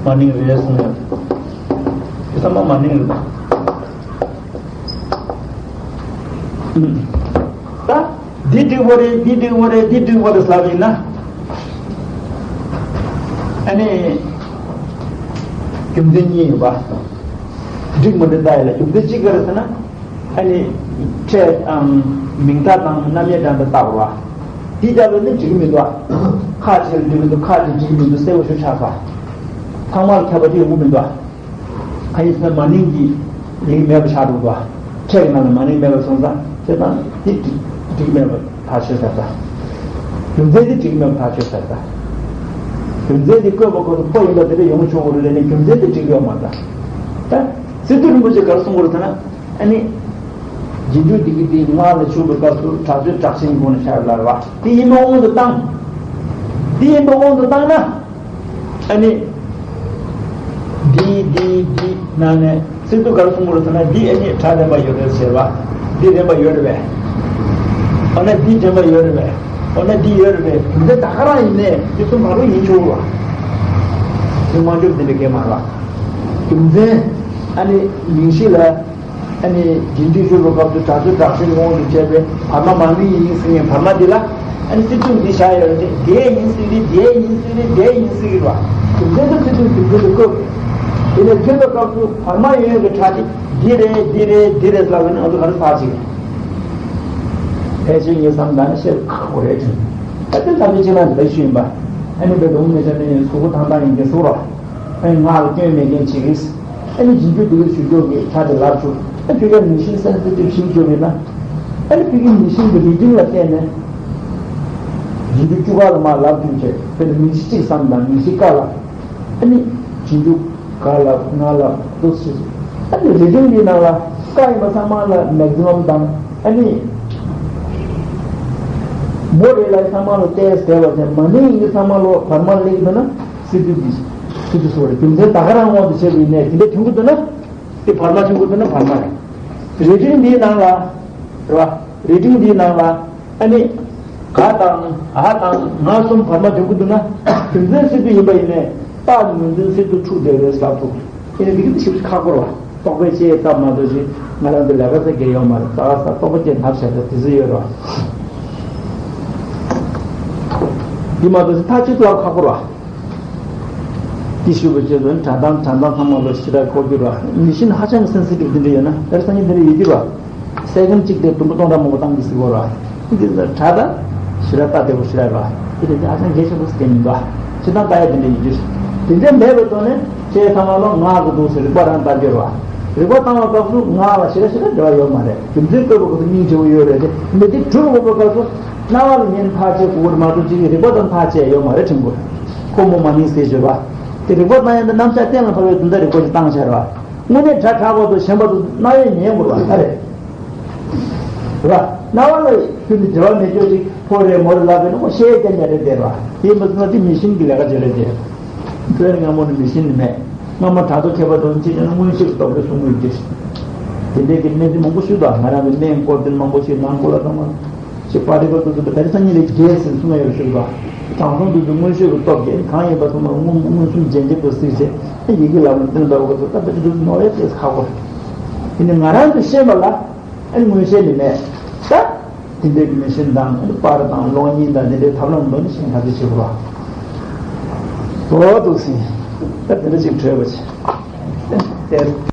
མ་ནིང་རེད་གསུང་ཡོད། དེ་ཚང་མ་མ་ནིང་རེད། ད་འདི་འགྲིག་པ་རེད། འདི་འགྲིག་པ་རེད། འདི་འགྲིག་པ་རེད་ལབ་ཡིན་ན། ཨ་ནི་རྒྱུ་མཚན་གཉིས་ཡོད་པ། འགྲིག་མ་འགྲིག་ལྟ་ཡ་ལ་རྒྱུ་མཚན་གཅིག་ག་རེ་ཟེར་ན། ཨ་ནི་ཕྲད་དང་མིང་མཐའ་དང་རྣམ་དབྱེ་འདྲ་འདྲ་བཏགས་པ། དེ་ལྟ་བུ་ནི་འགྲིག་གི་མི་འདུག་ཁ་ཅིག་ལ་འགྲིག་གི་འདུག་ཁ་ཅིག་འགྲིག་གི་མི་འདུག་གསལ་པོ་ཞིག་ཆགས་པ། ཚང་མར་ཁྱབ་པ་དེ་ཡོང་གི་མི་འདུག་གང་ཡིན་ཟེར་ན་མ་ནིང་གི་ལེའུ་མེད་པ་ཆགས་འགྲོ་འདུག་ཕྲད་ཀྱི་ནང་ལ་མ་ནིང་མེད་པ་སོང་ཙང་། བྱས་ཙང་དེ་འགྲིག་འགྲིག་མེད་པ་ཐག་ཆོད་ཚར་ཙང་། རྒྱུ་མཚན་དེ་འགྲིག་མེད་པ་ཐག་ཆོད་ཚར་ཙང་། རྒྱུ་མཚན་དེ་བཀོད་པ་ཁོ་ཚོ་ཕོ་ཡིན་པ་དེ་འདྲ་ཡོང་ཆོག་གི་རེད་ལབ་ནས་རྒྱུ་མཚན་དེ་འགྲིག་ཡོད་མ་རེད། ད་སི་ཏུ་རིན་པོ་ཆེ་ག་རེ་གསུང་གི་རེད་ཟེར་ན། ཨ་ནི། རྗེས་འཇུག་འདི་གི་དེ་སྔགས་ལ་ཞུགས་པའི་སྐབས་སུ་དྲག་སྤྱོད་དྲག་ཞན་གྱི་སྒོ་ནས་བཤད་ལ་རེད་པ། དེ་ཡིན་པ་དབང་དུ་བཏང་། དེ་ཡིན་པ་དབང་དུ་བཏང་ན། ཨ་ནི། འདི་འདི་འདི་ནང་ནས་སི་ཏུ་ག་རེ་གསུང་གི་རེད་ཟེར་ན། འདི་ཨ་ནི་སྒྲ་ལྡན་པ་ཡོད་རེད་ཟེར་བ། འདི་ལྡན་པ་ཡོད་རེད་པས། འོ་ན་འདི་ལྡན་པ་ཡོད་རེད་པས། འོ་ན་འདི་ཡོད་རེད་པས། རྒྱུ་མཚན་ད་ག་རང་ཡིན་ནའི་འདི་གསུམ་གང་རུང་ཡིན་ཆོག་གི་རེད་པ། དེ་དངོས་འབྱོར་འདི་འདྲ་སྐད་མ་རེད་པ། རྒྱུ་མཚན། ཨ་ནི་མིང་གཞི་ལ། ཨ་ནི་རྗེས་འཇུག་ཞུགས་པའི་སྐབས་སུ་དྲག་སྤྱོད་དྲག་ཞན་དབང་དུ་བྱས་པའི་བར་མ་མ་ནིང་ཡིན་ཟེར་མཁན་བར་མ་འདི་ལ། ཨ་ནི་སི་ཏུ་འདི་བཞག་ཡོད་རེད་དེ། འདི་ཡིན་ཟེར་གི་རེད། འདི་ཡིན་ཟེར་གི་རེད། འདི་ཡིན་ཟེར་གི་རེད་པ། རྒྱུ་མཚན་དུ་སི་ཏུ་རྒྱུ་མཚན་དུ་བཀོད། དེ་ནས་ཐོན་པའི་སྐབས་སུ་བར་མ་ཡོད་ཡོད་ཀྱི་སྒྲ་དེ་འདི་རེད། འདི་རེད། འདི་རེད་ལབ་ན་ང་ཚོ་ག་རེ་ཟ་ཅིག་ཕལ་ཆེར་ངས་བསམ་ན་ནི་བཤད་ཁག་པོ་རེད་དྲན། ད་ལྟའི་ཐབས་ཇུས་ཅི་ལ་འདི་ལྟར་ཞུས་ཡིན་པ། ཨ་ནི་བོད་ལུང་མི་ཆ་ནི་གཟུགས་པོ་ཐང་ཐང་ཡིན་གྱི་སུ་རོ། ཨ་ནི་ངག་ལ་སྐྱོན་མེད་མཁན་ཅིག་རེད། ཨ་ནི་རྗེས་འཇུག་འདི་ལ་ཞུ་རྒྱུ་གི་ཁྱད་དེ་ལབ་བཅུག་ཨ་ཕི་ག་ནི་ཤིན་སེན་སི་ཊིབ་ཤིང་བཅོས་མེད་ན། ཨ་ནི་ཕི་གི་ནི་ཤིན་གི་རི་ཊིང་ལ་བལྟས་ནས། རྗེས་འཇུག་བཅུ་ཀ་ལ་མར་ལབ་བཅུག་བྱས། དཔེར་ན་མིང་གཞི་གཅིག་བསམ་དང་མིང་གཞི་ཀ་ལ། ཨ་ནི་རྗེས་འཇུག་ག་ལ་ང་ལ་འདུག་ཟེར། ཨ་ནི་རི་ཊིང་འདིའི་ནང་ལ་ཀ་ཡིན་པ་ཚང་མ་ལ་མེག་སི་མམ་དང་། ཨ་ནི་མོ་རེ་ལ་ཚང་མ་ལ་ཏེས་དེ་བ་ཅན་མ་ནིང་ཡིན་གྱི་ཚང་མ་ལོ་བར་མ་ལེགས་འདུག་ན། སི་ཏུ་འདི། སི་ཏུ་སོགས་རེད། རྒྱུ་མཚན་ད་ག་རང་དབང་དུ་བྱས་པ་ཡིན་ནའི་དེ་འདྲ་ཐོན་གྱི་འདུག་ན། དེ་བར་མ་ཐོན་གྱི་འདུག་ན་བར་མ་རེད། རི་ཊིང་འདིའི་ནང་ལ། རེད་བ། རི་ཊིང་འདིའི་ནང་ལ། ཨ་ནི། ག་དང་། འ་དང་། ང་གསུམ་བར་མ་ཐོན་གྱི་འདུག་ན། རྒྱུ་མཚན་སི་ཏུ་ཡིན་པ་ཡིན་ནའི། རྟགས་ནི་ངོས་འཛིན་སི་ཏུ་འཁྲུག་བསྡད་རེད་ཟེར་ཐུབ། དེ་ནི་འདི་གི་ཞིབ་ཁག་པོ་རེད་བ། རྟོག་པས་དཔྱད་སྟབས་མ་གཏོགས་ཤིག་ང་རང་ཚོ་ལས་ཀ་ཟེར་གྱི་ཡོད་མ་རེད། ད་ག་ས་རྟོག་པ་དཔྱད་ཐབས་བྱས་ཏེ་དེ་ཚོ་ཡོད་རེད་བ། འདི་མ་གཏོགས་ཤིག་ཐག་གཅོད་ལབ་ཁག་པོ་རེད་བ། འདི་ཞུ་བའི་རྗེས་སུ་དྲ་གྲངས་དྲ་གྲངས་ཚང་མ་ལ་ཞེ་དྲག་གོ་རྒྱུ་རེད་བ། མི་ཤིན་ཧ་ཅང་གི་སེན་སི་ཊིབ་དེ་འདྲ་ཡོད་ན་དེར་སང་ཉིན་དེ་འདྲ་ཡོད་རྒྱུ་རེད་བ། སེ་ཀེན་གཅིག་དེ་དུམ་བུ་སྟོང་ཕྲག་མང་པོ་བཏང་གི་ཟེར་གོ་རེད་བ། འདི་དེ་དྲ་ད་ཞེ་དྲག་ལྟ་བདེ་པོ་ཞེ་དྲག་རེད་བ། དེ་དེ་ཧ་ཅང་གལ་ཆེན་པོ་ཟེར་མི་འདུག་བ། ཅི་ལྟར་ལྟ་ཡ་དེ་འདྲ་ཡིན་རྒྱུ་རེད། དེ་འདྲ་མེད་པའི་ཐོག་ནས་ཁྱེད་ཚང་མ་ལོ་ངག་གི་འདུག་ཟེར་རིག་པ་རང་ལྟ་རྒྱུ་རེད་བ། རིག་པ་བཏང་བའི་སྐབས་སུ་ངག་ལ་ཞེ་དྲག་ཞེ་དྲག་འབྲེལ་བ་ཡོད་མ་རེད། རྒྱུ་མཚན་བཀོད་པའི་སྐབས་སུ་སྙིང་རྗེ་པོ་ཡོད་རེད་དེ། མི་དེ་གྲུབ་དགོས་པའི་སྐབས་སུ་རྣ་བ་ལ་ཉན་ཐག་བཅད་དགོས་ཀྱི་རེད་མ་གཏོགས་ཅིག་རིག་པ་དང་ཐག་བཅད་ཡོད་མ་རེད་དྲན་དགོས། ཁོ་མོ་མ་ནིང་ཟེར་བརྗོད་པ་དེ་རིག་པ་བཏང་ཡ་འདི་རྣམ་གཞག་གཏན་ལ་ཕབ་པའི་དོན་དག་རིག་པ་ཞིག་བཏང་བྱས་རེད་བ། དངོས་གནས་དྲ་དྲག་པ་དང་ཞན་པ་དང་རྣ་བས་ཉན་དགོས་རེད་བ། ད་རེད། རེད་བ། རྣ་བ་ལ་ཁྱོད་ནི་འབྲེལ་བ་མེད་ཆོག་ཅིག་ཕོ་རེད་མོ་རེད་ལབ་པས་ན་ཁོ་ཤེས་ཡ་རྐྱང་རྐྱང་རེད་དེ་རེད་བ། དེ་མ་ཟེར་ན་དེ་མི་ཤིན་གྱི་ལས་ཀ་བྱེད་རེད་དེ། ཁྱོད་ནི་སྔ་མོ་ནི་མི་ཤིན་ནི་མེད། སྔ་མ་དྲ་ཐོག་མཁས་པ་དང་ཅི་བྱས་ན་མངོན་ཤེས་ཀྱི་སྟོབས་ཀྱིས་གསུང་གི་ཡོད་དེ། དེ་འདྲའི་གི་སྨན་དེ་མང་པོ་ཞུས་དང་། ང་རང་གི་སྨན་སྐོར་དེ་མང་པོ་ཞིག་ནང་སྐོར་ལ་བཏང་བ། ཞེས་པ་རི་ཀ་ཏུ་ཏུ་ད་རེས་སང་ཉིན་ལས་རྒྱས་ཟིན་གསུང་ཡོད་ཞུ་བ། དྲང་སྲོང་དུ་དུ་མངོན་ཤེས་ཀྱི་སྟོབས་ཀྱིས་གང་ཡིན་པ་ཚང་མ་མངོན་མངོན་སུམ་རྗེན་རྗེན་དུ་གཟིགས་ཏེ། ཡི་གེ་ལ་མ་འཛིན་པ་བོ་ཚོ་ད་ད་དུ་ནོར་བའི་ཚེ་ཁག་པོ། དེ་ནི་ང་རང་གིས་ཤེས་པ་ལ་ཨ་ནི་མངོན་ཤེས་ནི་མེད། ད་དེ་འདྲའི་གི་མི་ཤིན་དང་ཨ་ནི་པར་དང་གློག་བརྙན་དང་དེ་འདྲའི་ཐབས་ལམ་འདོན་ནི་ཤིན་ཐབས་ཅིག་བྱེད་དགོས་པ། འོ་འདུག་སེ། ད་དེ་འདྲ་ཅིག་བྲོས་པ་བྱས། ཏེ།